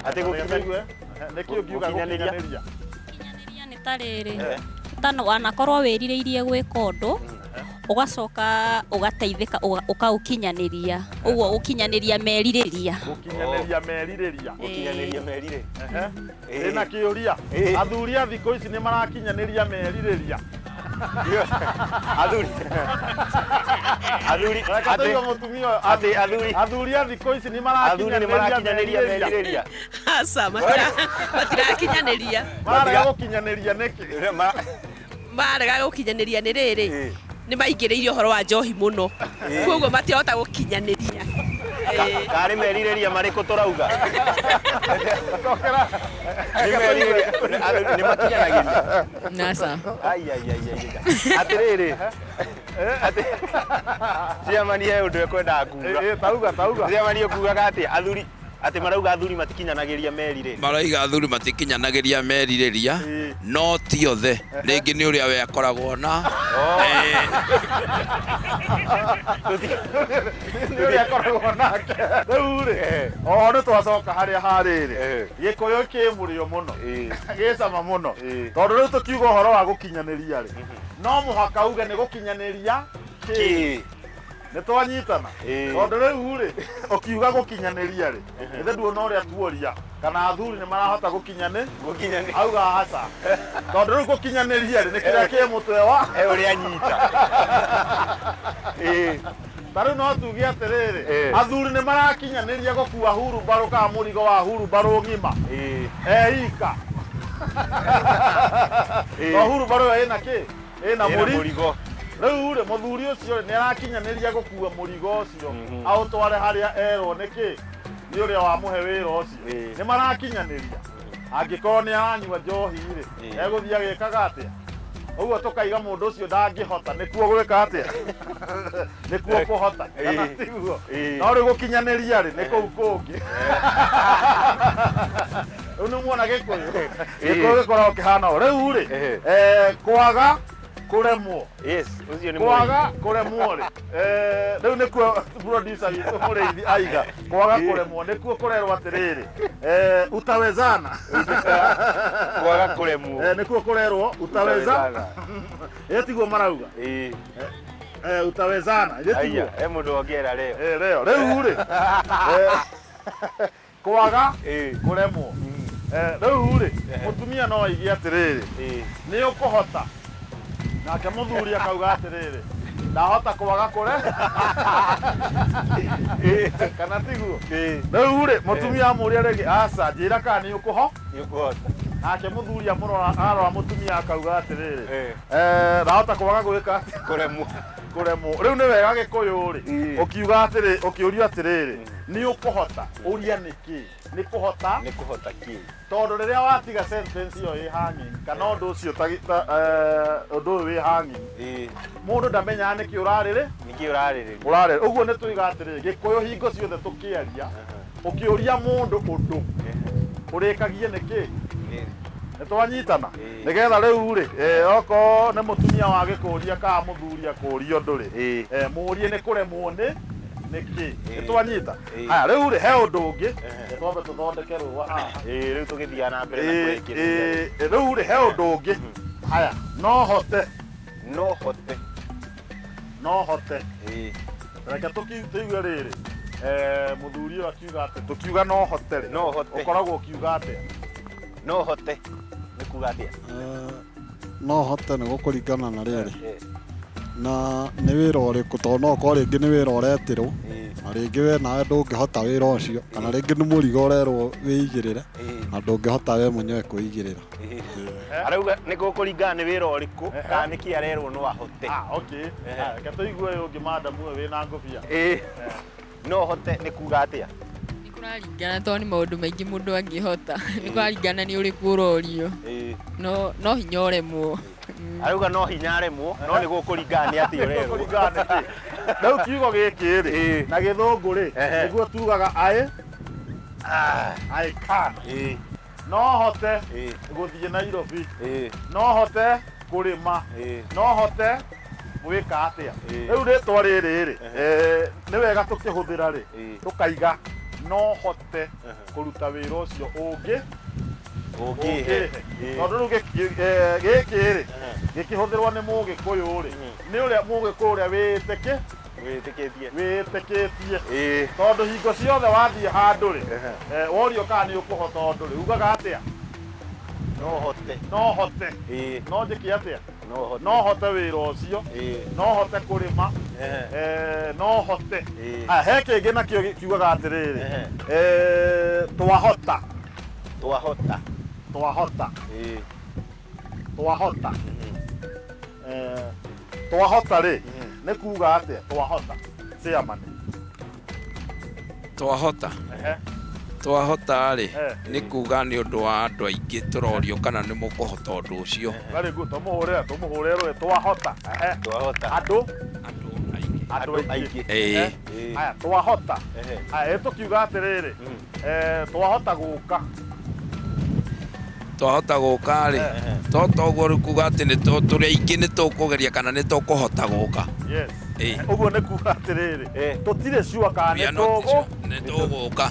Atĩ gũkinyanĩria. Nĩkĩ ũngiuga gũkinyanĩria? Gũkinyanĩria nĩ ta rĩrĩ, ta wanakorwo wĩrirĩirie gwĩka ũndũ, ũgacoka ũgateithĩka ũkaũkinyanĩria. Ũguo gũkinyanĩria merirĩria. Gũkinyanĩria merirĩria. Gũkinyanĩria merirĩria. Ndĩna kĩũria. Athuri a thikũ ici nĩ marakinyanĩria merirĩria? Athuri. Athuri. Atĩ athuri. Athuri a thikũ ici nĩ marakinyanĩria merirĩria. Aca, matirakinyanĩria. Mararega gũkinyanĩria nĩkĩ? Mararega gũkinyanĩria nĩ rĩrĩ, nĩ maingĩrĩirie ũhoro wa njohi mũno. Koguo matirahota gũkinyanĩria. Karĩ merirĩria marĩkũ tũrauga? Nĩ merirĩria, nĩ makinyanagĩria. Nasa. Ai ai ai ai. Atĩrĩrĩ. Atĩ Ciamani he ũndũ ekwendaga kuga. Tauga tauga. Ciamani ũkugaga atĩa? Athuri atĩ marauga athuri matikinyanagĩria merirĩria. Marauga athuri matikinyanagĩria merirĩria, no ti othe. Rĩngĩ nĩ ũrĩa we akoragwo na. Nĩ ũrĩa akoragwo nake. Rĩu rĩ, oho nĩ twacoka harĩa harĩrĩ. Gĩkũyũ kĩ mũrĩo mũno. Gĩ cama mũno. Tondũ rĩu tũkiuga ũhoro wa gũkinyanĩria rĩ, no mũhaka uge nĩ gũkinyanĩria kĩ? Nĩ twanyitana. Tondũ rĩu rĩ, ũkiuga gũkinyanĩria rĩ, ithe nduona ũrĩa tuoria kana athuri nĩ marahota gũkinyanĩ? Auga aca. Tondũ rĩu gũkinyanĩria rĩ, nĩ kĩrĩa kĩ mũtwe wa he ũrĩa anyita. Ta rĩu no tuge atĩrĩrĩ, athuri nĩ marakinyanĩria gũkua hurumbarũ kana mũrigo wa hurumbarũ ng'ima. Ika. To hurumbarũ ĩyo ĩna kĩ? Ĩna mũrigo. Rĩu rĩ, mũthuri ũcio nĩ arakinyanĩria gũkua mũrigo ũcio aũtware harĩa erwo nĩ kĩ? Nĩ ũrĩa wamũhe wĩra ũcio. Nĩ marakinyanĩria. Angĩkorwo nĩ aranyua njohi rĩ, egũthiĩ agĩkaga atĩa? Ũguo tũkaiga mũndũ ũcio ndangĩhota, nĩkuo gwĩka atĩa? Nĩkuo kũhota, kana tiguo? No rĩu gũkinyanĩria rĩ, nĩ kũu kũngĩ. Rĩu nĩ muona Gĩkũyũ? Gĩkũyũ gĩkoragwo kĩhana ũũ. Rĩu rĩ, kwaga kũremwo. Yes, ũcio nĩ Kwaga kũremwo rĩ, rĩu nĩkuo producer witũ Mũrĩithi aiga, kwaga kũremwo nĩkuo kũrerwo atĩrĩrĩ, utawezana. Kwaga kũremwo. Nĩkuo kũrerwo utaweza. Ĩ tiguo marauga? Utawezana. Ĩ tiguo? Aya, he mũndũ wongera leo. Leo. Rĩu rĩ, kwaga kũremwo. Rĩu rĩ, mũtumia no aige atĩrĩrĩ, nĩ ũkũhota. Nake mũthuri akauga atĩrĩrĩ, ndahota kwaga kũre. Kana tiguo? Rĩu rĩ, mũtumia amũria rĩngĩ, aca, njĩra kana nĩ ũkũho? Nĩ ũkũhota. Nake mũthuri amũrora, arora mũtumia akauga atĩrĩrĩ, ndahota kwaga gwĩka atĩa? Kũremwo. Kũremwo. Rĩu nĩ wega Gĩkũyũ rĩ, ũkiuga atĩrĩ, ũkĩũrio atĩrĩrĩ, nĩ ũkũhota, ũria nĩkĩ? Nĩ kũhota? Nĩ kũhota kĩ? Tondũ rĩrĩa watiga sentence ĩyo ĩ hanging, kana ũndũ ũcio ta, ũndũ ũyũ wĩ hanging, mũndũ ndamenyaga nĩkĩ ũrarĩrĩ? Nĩkĩ ũrarĩrĩria? Ũrarĩrĩ. Ũguo nĩ tuiga atĩrĩrĩ, Gĩkũyũ hingo ciothe tũkĩaria, ũkĩũria mũndũ ũndũ, ũrĩkagie nĩkĩ? Nĩ twanyitana? Nĩgetha rĩu rĩ, okorwo nĩ mũtumia wagĩkũria kana mũthuri akũria ũndũ rĩ, mũrie nĩ kũremwo nĩ nĩkĩ? Nĩ twanyita? Haya, rĩu rĩ, he ũndũ ũngĩ, reke twambe tũthondeke rũa haha. Rĩu tũgĩthiaga na mbere na kũrĩkĩrĩria. Rĩu rĩ, he ũndũ ũngĩ. Haya, no hote. No hote. No hote. Reke tũigue rĩrĩ. Mũthuri ũyũ akiuga atĩ, tũkiuga no hote rĩ. No hote. Ũkoragwo ũkiuga atĩa? No hote. Nĩ kuga atĩa? No hote nĩ gũkũringana na rĩrĩ. Na nĩ wĩra ũrĩkũ, tondũ no ũkorwo rĩngĩ nĩ wĩra ũretĩrwo, na rĩngĩ we nawe ndũngĩhota wĩra ũcio, kana rĩngĩ nĩ mũrigo ũrerwo wĩigĩrĩre, na ndũngĩhota we mwenyewe kwĩigĩrĩra. Arauga nĩ gũkũringana nĩ wĩra ũrĩkũ, kana nĩkĩ arerwo no ahote. Okay. Reke tũigue ũyũ ũngĩ madam ũyũ wĩna ngũbia. No hote nĩ kuga atĩa? Nĩ kũraringana tondũ nĩ maũndũ maingĩ mũndũ angĩhota. Nĩ kũraringana nĩ ũrĩkũ ũrorio. No hinya ũremwo. Arauga no hinya aremwo, no nĩ gũkũringana nĩ atĩa ũrerwo. Gũkũringana nĩ kĩ? Rĩu kiugo gĩkĩ rĩ, na gĩthũngũ rĩ, nĩguo tugaga I can. No hote gũthiĩ Nairobi. No hote kũrĩma. No hote gwĩka atĩa. Rĩu rĩtwa rĩrĩ rĩ, nĩ wega tũkĩhũthĩra rĩ, tũkaiga no hote kũruta wĩra ũcio ũngĩ Ũngĩhe. Tondũ rĩu gĩkĩ rĩ, gĩkĩhũthĩrwo nĩ Mũgĩkũyũ rĩ, nĩ ũrĩa Mũgĩkũyũ ũrĩa Wĩtĩkĩtie. Wĩtĩkĩtie. Tondũ hingo ciothe wathiĩ handũ rĩ, worio kana nĩ ũkũhota ũndũ rĩ, ugaga atĩa? No hote. No hote. No njĩke atĩa? No hote. No hote wĩra ũcio. No hote kũrĩma. No hote. Aya, he kĩngĩ nakĩo kiugaga atĩrĩrĩ. Twahota. Twahota. Twahota. Twahota. Twahota rĩ, nĩ kuga atĩa? Twahota. Chairman. Twahota. Twahota rĩ, nĩ kuga nĩ ũndũ wa andũ aingĩ tũrorio kana nĩ mũkũhota ũndũ ũcio. Very good. Tũmũhũrĩre, tũmũhũrĩre rũĩ. Twahota. Twahota. Andũ? Andũ aingĩ. Aya, twahota. Aya, tũkiuga atĩrĩrĩ, twahota gũka. Twahota gũka rĩ, to toguo rĩu kuga atĩ nĩ tũrĩ aingĩ nĩ tũkũgeria kana nĩ tũkũhota gũka. Yes. Ũguo nĩ kuga atĩrĩrĩ, tũtirĩ sure kana nĩ tũgũ- Nĩ tũgũka.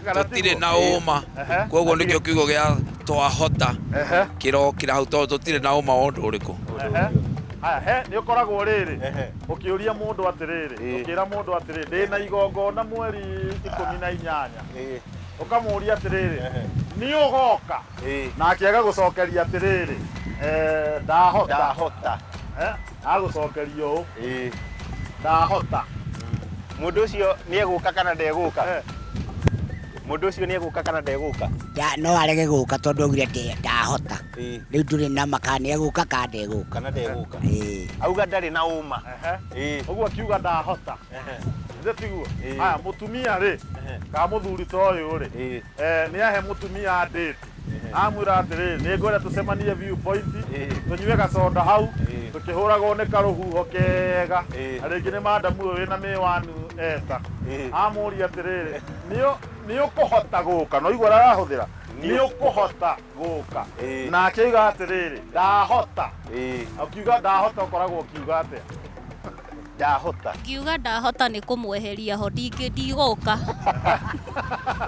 Kana Tũtirĩ tiguo? na ũma. Koguo nĩkĩo kiugo gĩa twahota kĩrokĩra hau tondũ tũtirĩ na ũma wa ũndũ ũrĩkũ. Aya, he, nĩ ũkoragwo rĩrĩ, ũkĩũria mũndũ atĩrĩrĩ, ũkĩra mũndũ atĩrĩrĩ, ndĩna igongona mweri 18. Ũkamũũria atĩrĩrĩ, nĩ ũgoka? Nake agagũcokeria atĩrĩrĩ, ndahota. Ndahota. Agũcokeria ũũ. Ndahota. Mũndũ ũcio nĩ egũka kana ndegũka? Mũndũ ũcio nĩ egũka kana ndegũka? No arege gũka tondũ augire ndahota. Rĩu ndũrĩ na ma kana nĩ egũka kana ndegũka. Kana ndegũka. Auga ndarĩ na ũma. Ũguo akiuga ndahota. Githĩ tiguo? Aya, mũtumia rĩ, kana mũthuri ta ũyũ rĩ, nĩ ahe mũtumia date. Amwĩra atĩrĩrĩ, nĩ ngwenda tũcemanie viewpoint, tũnyue gacoda hau, tũkĩhũragwo nĩ karũhuho kega, na rĩngĩ nĩ madamu ũyũ wĩna mĩwanu eta. Amũria atĩrĩrĩ, nĩ ũkũhota gũka, no igua arahũthĩra, nĩ ũkũhota gũka. Nake oiga atĩrĩrĩ, ndahota. Ũkiuga ndahota ũkoragwo ũkiuga atĩa? Ndahota. Ngiuga ndahota nĩ kũmweheria ho, ndigũka.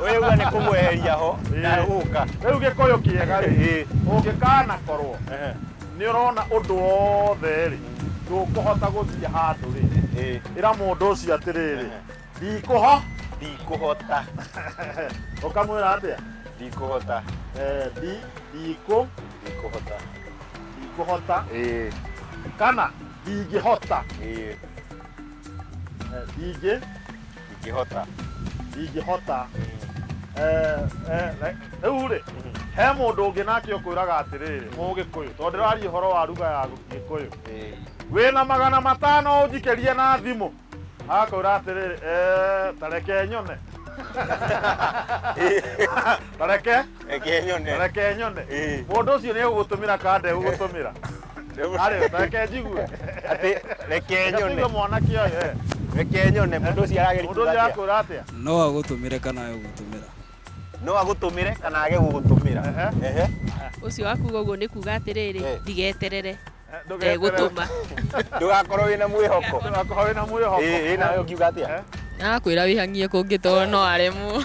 Ũyũ uga nĩ kũmweheria ho, ndagũka. Rĩu Gĩkũyũ kĩega rĩ, ũngĩkanakorwo nĩ ũrona ũndũ wothe rĩ, ndũkũhota gũthiĩ handũ rĩ, ĩra mũndũ ũcio atĩrĩrĩ, ndikũho, ndikũhota. Ũkamwĩra atĩa? Ndikũhota. Ndikũhota. Ndikũhota. Kana ndingĩhota. Ndingĩhota. Ndingĩhota. Rĩu rĩ, he mũndũ ũngĩ nake ũkwĩraga atĩrĩrĩ, Mũgĩkũyũ, tondũ ndĩraria ũhoro wa ruga ya Gĩkũyũ. Wĩna 500 ũnjikĩrie na thimũ. Agakwĩra atĩrĩrĩ, ta reke nyone. Ta reke nyone. Reke nyone. Mũndũ ũcio nĩ egũgũtũmĩra kana ndegũgũtũmĩra? Arĩ, ta reke njigue. Atĩ reke nyone. Reke mwanake ũyũ. Reke nyone, mũndũ ũcio arageria Mũndũ ũcio akwĩra atĩa? No agũtũmĩre kana age gũgũtũmĩra. No agũtũmĩre kana age gũgũtũmĩra. Ũcio wa kuga ũguo nĩ kuga atĩrĩrĩ, ndigeterere. Ndegũtũma. Ndũgakorwo wĩna mwĩhoko. Ndũgakorwo wĩna mwĩhoko. Ĩ nawe ũngiuga atĩa? Arakwĩra wĩhang'ie kũngĩ tondũ no aremwo.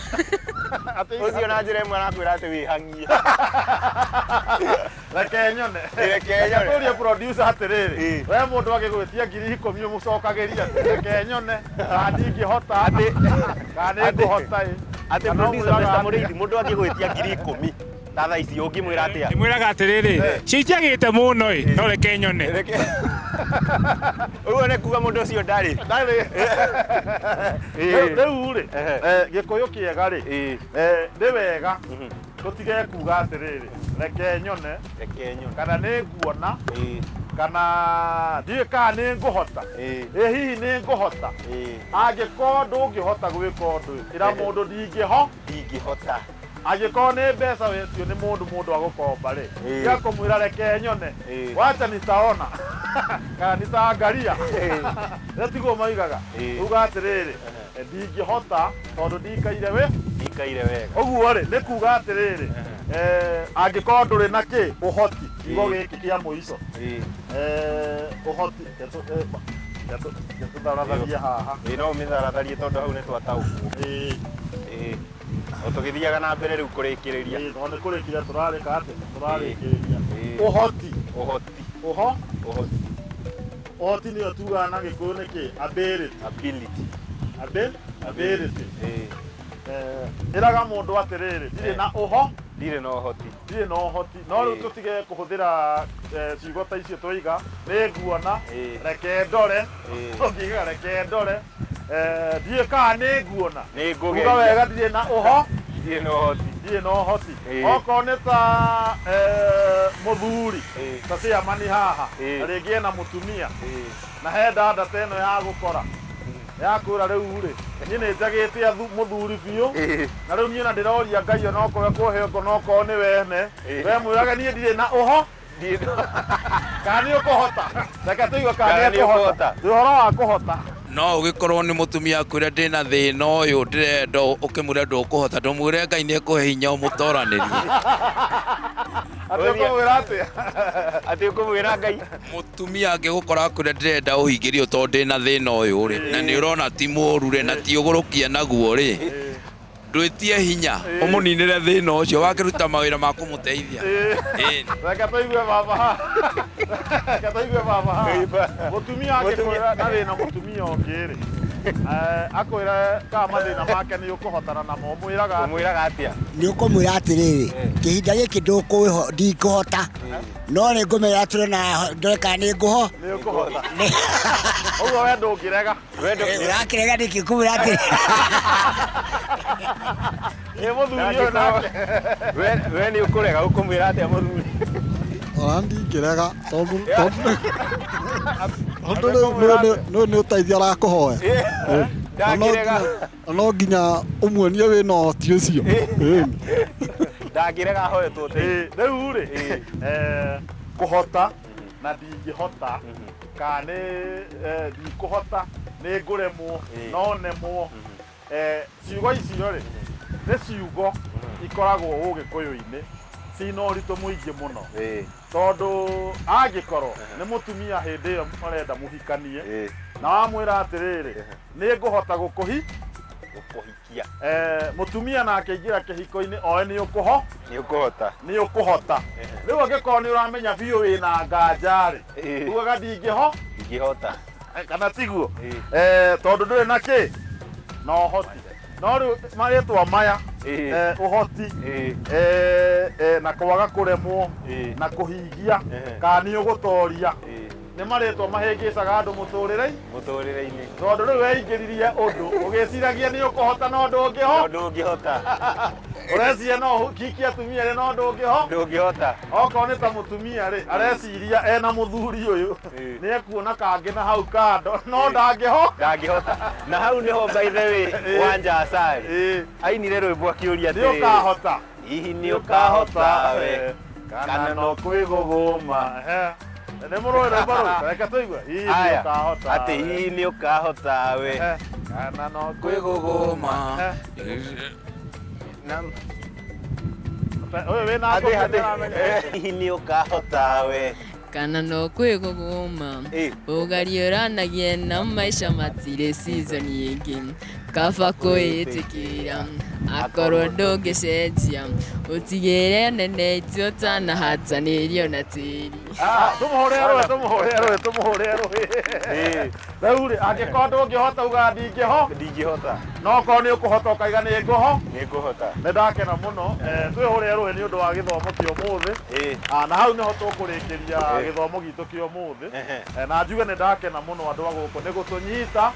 Ũcio na njĩra ĩmwe arakwĩra atĩ wĩhang'ie. Reke nyone. Reke nyone. Tũrie producer atĩrĩrĩ, we mũndũ agĩgwĩtia 10,000 ũmũcokagĩria atĩ reke nyone, kana ndingĩhota, kana nĩ ngũhota ĩ. Atĩ producer Mr. Mũrĩithi, mũndũ angĩgwĩtia 10,000 ta thaa ici ũngĩmwĩra atĩa? Ndĩmwĩraga atĩrĩrĩ, citiagĩte mũno ĩ, no reke nyone. Ũguo nĩ kuga mũndũ ũcio ndarĩ. Ndarĩ. Rĩu rĩ, Gĩkũyũ kĩega rĩ, nĩ wega tũtige kuga atĩrĩrĩ, reke nyone, kana nĩ nguona, kana ndiũĩ kana nĩ ngũhota, ĩ hihi nĩ ngũhota. Angĩkorwo ndũngĩhota gwĩka ũndũ, ĩra mũndũ ndingĩhota. Angĩkorwo nĩ mbeca wetio nĩ mũndũ, mũndũ agũkomba rĩ, tiga kũmwĩra reke nyone, wacha nitaona kana nitaangaria. Rĩu tiguo moigaga. Uga atĩrĩrĩ, ndingĩhota tondũ ndikaire we, ndikaire wega. Ũguo rĩ, nĩ kuga atĩrĩrĩ, angĩkorwo ndũrĩ na kĩ, ũhoti, kiugo gĩkĩ kĩa mũico. Ũhoti, tũtharatharie haha. No ũmĩtharatharie tondũ hau nĩ twataũkwo. O tũgĩthiaga na mbere rĩu kũrĩkĩrĩria. Tondũ nĩ kũrĩkĩrĩria tũrarĩka atĩa? Tũrarĩkĩrĩria. Ũhoti. Ũhoti. Ũho? Ũhoti. Ũhoti nĩyo tugaga na Gĩkũyũ nĩ kĩ? Ability. Ability. Ability. Ĩraga mũndũ atĩrĩrĩ, ndirĩ na ũho, ndirĩ na ũhoti. Ndirĩ na ũhoti. No rĩu tũtige kũhũthĩra ciugo ta icio twaiga, nĩ nguona, reke ndore, ũngiuga reke ndore, ndiũĩ kana nĩ nguona. Nĩ ngũgeria. Uga wega ndirĩ na ũho, ndirĩ na ũhoti. Ndirĩ na ũhoti. Okorwo nĩ ta mũthuri, ta ciamani haha, na rĩngĩ ena mũtumia, na he ndanda ta ĩno ya gũkora, ya kwĩra rĩu rĩ, niĩ nĩ njagĩte mũthuri biũ, na rĩu niĩ na ndĩroria Ngai onokorwo ekũhe onokorwo nĩ wene, we mwĩrage niĩ ndirĩ na ũho, kana nĩ ũkũhota. Reke tũigue kana nĩ ekũhota. Nĩ ũhoro wa kũhota. No ũgĩkorwo nĩ mũtumia akwĩre ndĩna thĩna ũyũ ndĩrenda ũkĩmwĩre ndũkũhota, ndũmwĩre Ngai nĩ ekũhe hinya ũmũtoranĩrie. Atĩ ũkũmwĩra atĩa? Atĩ ũkũmwĩra Ngai. Mũtumia angĩgũkora akwĩre ndĩrenda ũhingĩrio tondũ ndĩna thĩna ũyũ rĩ, na nĩ ũrona ti mũũru rĩ, na ti ũgũrũkia naguo rĩ, ndwĩtie hinya ũmũninĩre thĩna ũcio, wakĩruta mawĩra ma kũmũteithia. Reke tũigue baba haha. Reke tũigue baba haha. Mũtumia angĩkwĩra na wĩna mũtumia ũngĩ rĩ, akwĩre kana mathĩna make nĩ ũkũhotana namo, ũmwĩraga atĩa? Ũmwĩraga atĩa? Nĩ ũkũmwĩra atĩrĩrĩ, kĩhinda gĩkĩ ndikũhota, no nĩ ngũmenya atĩrĩ na ndore kana nĩ ngũho. Nĩ ũkũhota. Ũguo we ndũngĩrega. Ũrakĩrega nĩkĩ kũmwĩra atĩrĩ? Ĩ mũthuri ũyũ nake. We nĩ ũkũrega, ũkũmwĩra atĩa mũthuri? Ona ndingĩrega tondũ rĩu nĩ ũteithio arakũhoya. Ndangĩrega. No nginya ũmuonie wĩna ũhoti ũcio. Ndangĩrega ahoetwo ũteithio. Rĩu rĩ, kũhota na ndingĩhota, kana nĩ ndikũhota, nĩ ngũremwo, no nemwo. Ciugo icio rĩ, nĩ ciugo ikoragwo ũgĩkũyũ-inĩ cina ũritũ mũingĩ mũno, tondũ angĩkorwo nĩ mũtumia hĩndĩ ĩyo marenda mũhikanie na wamwĩra atĩrĩrĩ, nĩ ngũhota gũkũhi gũkũhikia, mũtumia nake aingĩra kĩhiko-inĩ oe nĩ ũkũho nĩ ũkũhota, nĩ ũkũhota. Rĩu angĩkorwo nĩ ũramenya biũ wĩna nganja rĩ, ugaga ndingĩho ndingĩhota, kana tiguo? Tondũ ndũrĩ na kĩ na ũhoti. No rĩu marĩtwa maya, ũhoti, na kwaga kũremwo, na kũhingia, kana nĩ ũgũtoria, nĩ marĩtwa mahĩngĩcaga andũ mũtũrĩre-inĩ, tondũ rĩu weingĩririe ũndũ ũgĩciragia nĩ ũkũhota no ndũngĩho, ndũngĩhota. Ũreciria no ũhikie atumia erĩ no ndũngĩho, ndũngĩhota. Okorwo nĩ ta mũtumia rĩ, areciria ena mũthuri ũyũ nĩ ekuona kangĩ na hau kando, no ndangĩho, ndangĩhota. Na hau nĩho by the way Wanja Asali ainire rwĩmbo akĩũria atĩrĩ, nĩ ũkahota, hihi nĩ ũkahota we kana no kwĩgũgũma? Nĩ mũrũĩ rwĩmbo rũu? Reke tũigue. Hihi nĩ ũkahota, atĩ hihi nĩ ũkahota we kana no kwĩgũgũma? Ũyũ wĩna hihi nĩ ũkahota we kana no kwĩgũgũma? Ũgariũranagie na maica matirĩ season ĩngĩ, kaba kwĩĩtĩkĩra akorwo ndũngĩcenjia, ũtigĩre nene itĩ ũtanahatanĩrio na tĩri. Tũmũhũre rũĩ, tũmũhũre rũĩ, tũmũhũre rũĩ. Rĩu rĩ, angĩkorwo ndũngĩhota uga ndingĩho, ndingĩhota, no okorwo nĩ ũkũhota ũkaiga nĩ ngũho, nĩ ngũhota. Nĩ ndakena mũno. Twĩhũre rũĩ nĩ ũndũ wa gĩthomo kĩa ũmũthĩ, na hau nĩho tũkũrĩkĩria gĩthomo gitũ kĩa ũmũthĩ. Na njuge nĩ ndakena mũno andũ a gũkũ nĩ gũtũnyita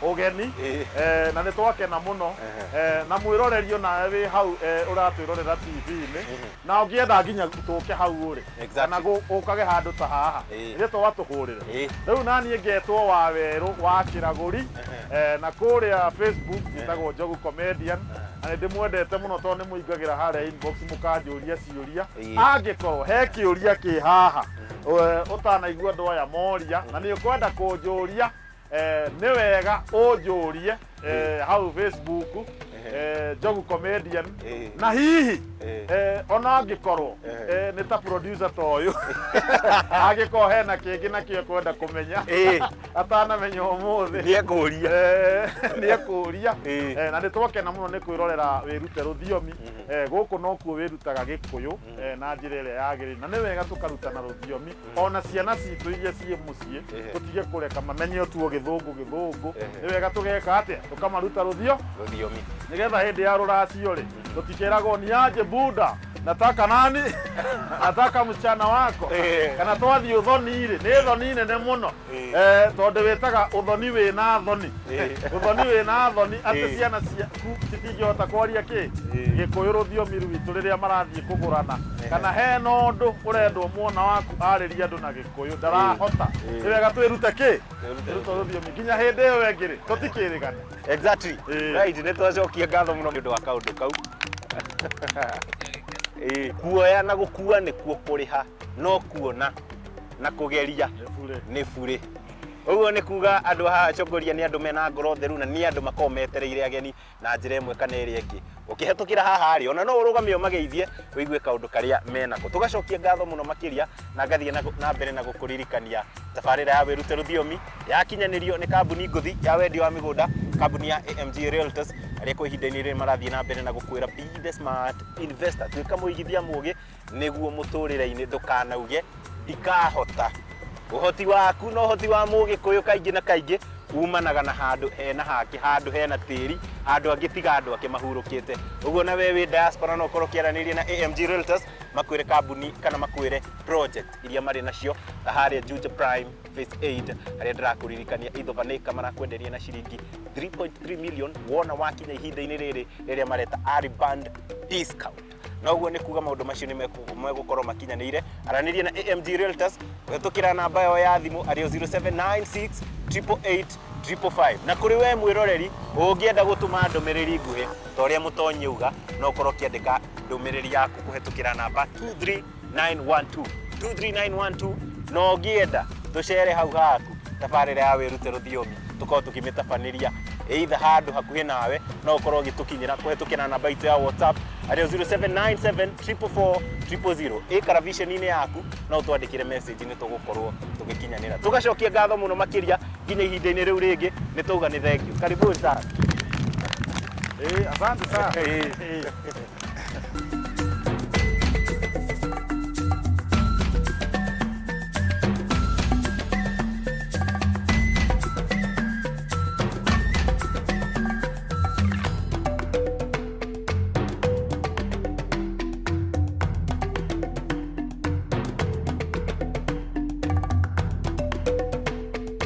ũgeni, na nĩ twakena mũno. Na mwĩroreri onawe wĩ hau ũratwĩrorera TV-inĩ, na ũngĩenda nginya tũke hau ũrĩ, kana ũkage handũ ta haha, ithuĩ twatũhũrĩre. Rĩu naniĩ ngetwo Wawerũ wa Kĩragũri, na kũrĩa Facebook njĩtagwo Njogu Comedian, na nĩ ndĩmwendete mũno tondũ nĩ mũingagĩra harĩa inbox mũkanjũria ciũria. Angĩkorwo he kĩũria kĩ haha ũtanaigua andũ aya moria na nĩ ũkwenda kũnjũria, nĩ wega ũnjũrie hau Facebook, Njogu Comedian. Na hihi ona angĩkorwo nĩ ta producer ta ũyũ, angĩkorwo hena kĩngĩ nakĩo kwenda kũmenya atanamenya ũmũthĩ, nĩ ekũria, nĩ ekũria. Na nĩ twakena mũno nĩ kwĩrorera Wĩrute Rũthiomi. Gũkũ nokuo wĩrutaga Gĩkũyũ na njĩra ĩrĩa yagĩrĩire, na nĩ wega tũkarutana rũthiomi ona ciana citũ iria ciĩ mũciĩ, tũtige kũreka mamenye o tuo gĩthũngũ gĩthũngũ. Nĩ wega tũgeka atĩa? Tũkamaruta rũthiomi, nĩgetha hĩndĩ ya rũracio rĩ, tũtikeragwo ni aje buda, nataka nani, nataka msichana wako, kana twathiĩ ũthoni rĩ, nĩ thoni nene mũno, tondũ wĩtaga ũthoni wĩna thoni, ũthoni wĩna thoni, atĩ ciana ciaku citingĩhota kwaria kĩ Gĩkũyũ rũthiomi rwitũ rĩrĩa marathiĩ kũgũrana, kana hena ũndũ ũrendwo mwana waku arĩrie andũ na Gĩkũyũ ndarahota. Nĩ wega twĩrute kĩ, twĩrute rũthiomi nginya hĩndĩ ĩyo ĩngĩ rĩ, tũtikĩrĩgane. Exactly. Right, nĩ twacokia ngatho mũno nĩ ũndũ wa kaũndũ kau. Kuoya na gũkua nĩkuo kũrĩha, no kuona na kũgeria nĩ burĩ. Ũguo nĩ kuga andũ haha Chongoria nĩ andũ mena ngoro theru, na nĩ andũ makoragwo metereire ageni na njĩra ĩmwe kana ĩrĩa ĩngĩ. Ũkĩhetũkĩra haha rĩ, ona no ũrũgame ũmageithie ũigue kaũndũ karĩa menako. Tũgacokia ngatho mũno makĩria, na ngathiĩ na mbere na gũkũririkania tabarĩra ya Wĩrute Rũthiomi yakinyanĩrio nĩ kambuni ngũthi ya wendia wa mĩgũnda, kambuni ya AMG Realtors, arĩa kwa ihinda-inĩ rĩrĩ marathiĩ na mbere na gũkwĩra be the smart investor, tuĩka mũigithia mũgĩ nĩguo mũtũrĩre-inĩ ndũkanauge ndikahota. Ũhoti waku na ũhoti wa mũgĩkũyũ kaingĩ na kaingĩ umanaga na handũ hena hake, handũ hena tĩri, handũ angĩ tiga andũ ake mahurũkĩte. Ũguo na we wĩ diaspora no ũkorwo ũkĩaranĩria na AMG Realtors, makwĩre kambuni kana makwĩre project iria marĩ nacio ta harĩa Juja Prime Phase 8, harĩa ndĩrakũririkania Ithobanĩka marakwenderia na ciringi 3.3 million wona wakinya ihinda-inĩ rĩrĩ rĩrĩa mareta Ariband discount. Na ũguo nĩ kuga maũndũ macio nĩ megũkorwo makinyanĩire. Aranĩria na AMG Realtors kũhetũkĩra namba yao ya thimũ arĩo 0796 888 555. Na kũrĩ we mwĩroreri ũngĩenda gũtũma ndũmĩrĩri nguhĩ ta ũrĩa mũtonyi auga, no ũkorwo ũkĩandĩka Ndũmĩrĩri yaku kũhetũkĩra namba 23912 23912 na ũngĩenda tũcere hau haku tabarĩra ya wĩrute rũthiomi tũkorwo tũkĩmĩtabanĩria either handũ hakuhĩ nawe no ũkorwo ũgĩtũkinyĩra kũhetũkĩra namba itũ ya WhatsApp arĩo 0797 444 000 ĩ karaviceni-inĩ yaku no ũtwandĩkĩre message nĩ tũgũkorwo tũgĩkinyanĩra tũgacokia ngatho mũno makĩria nginya ihinda-inĩ rĩu rĩngĩ nĩ tauga nĩ thank you karibuni sana. Asante sana.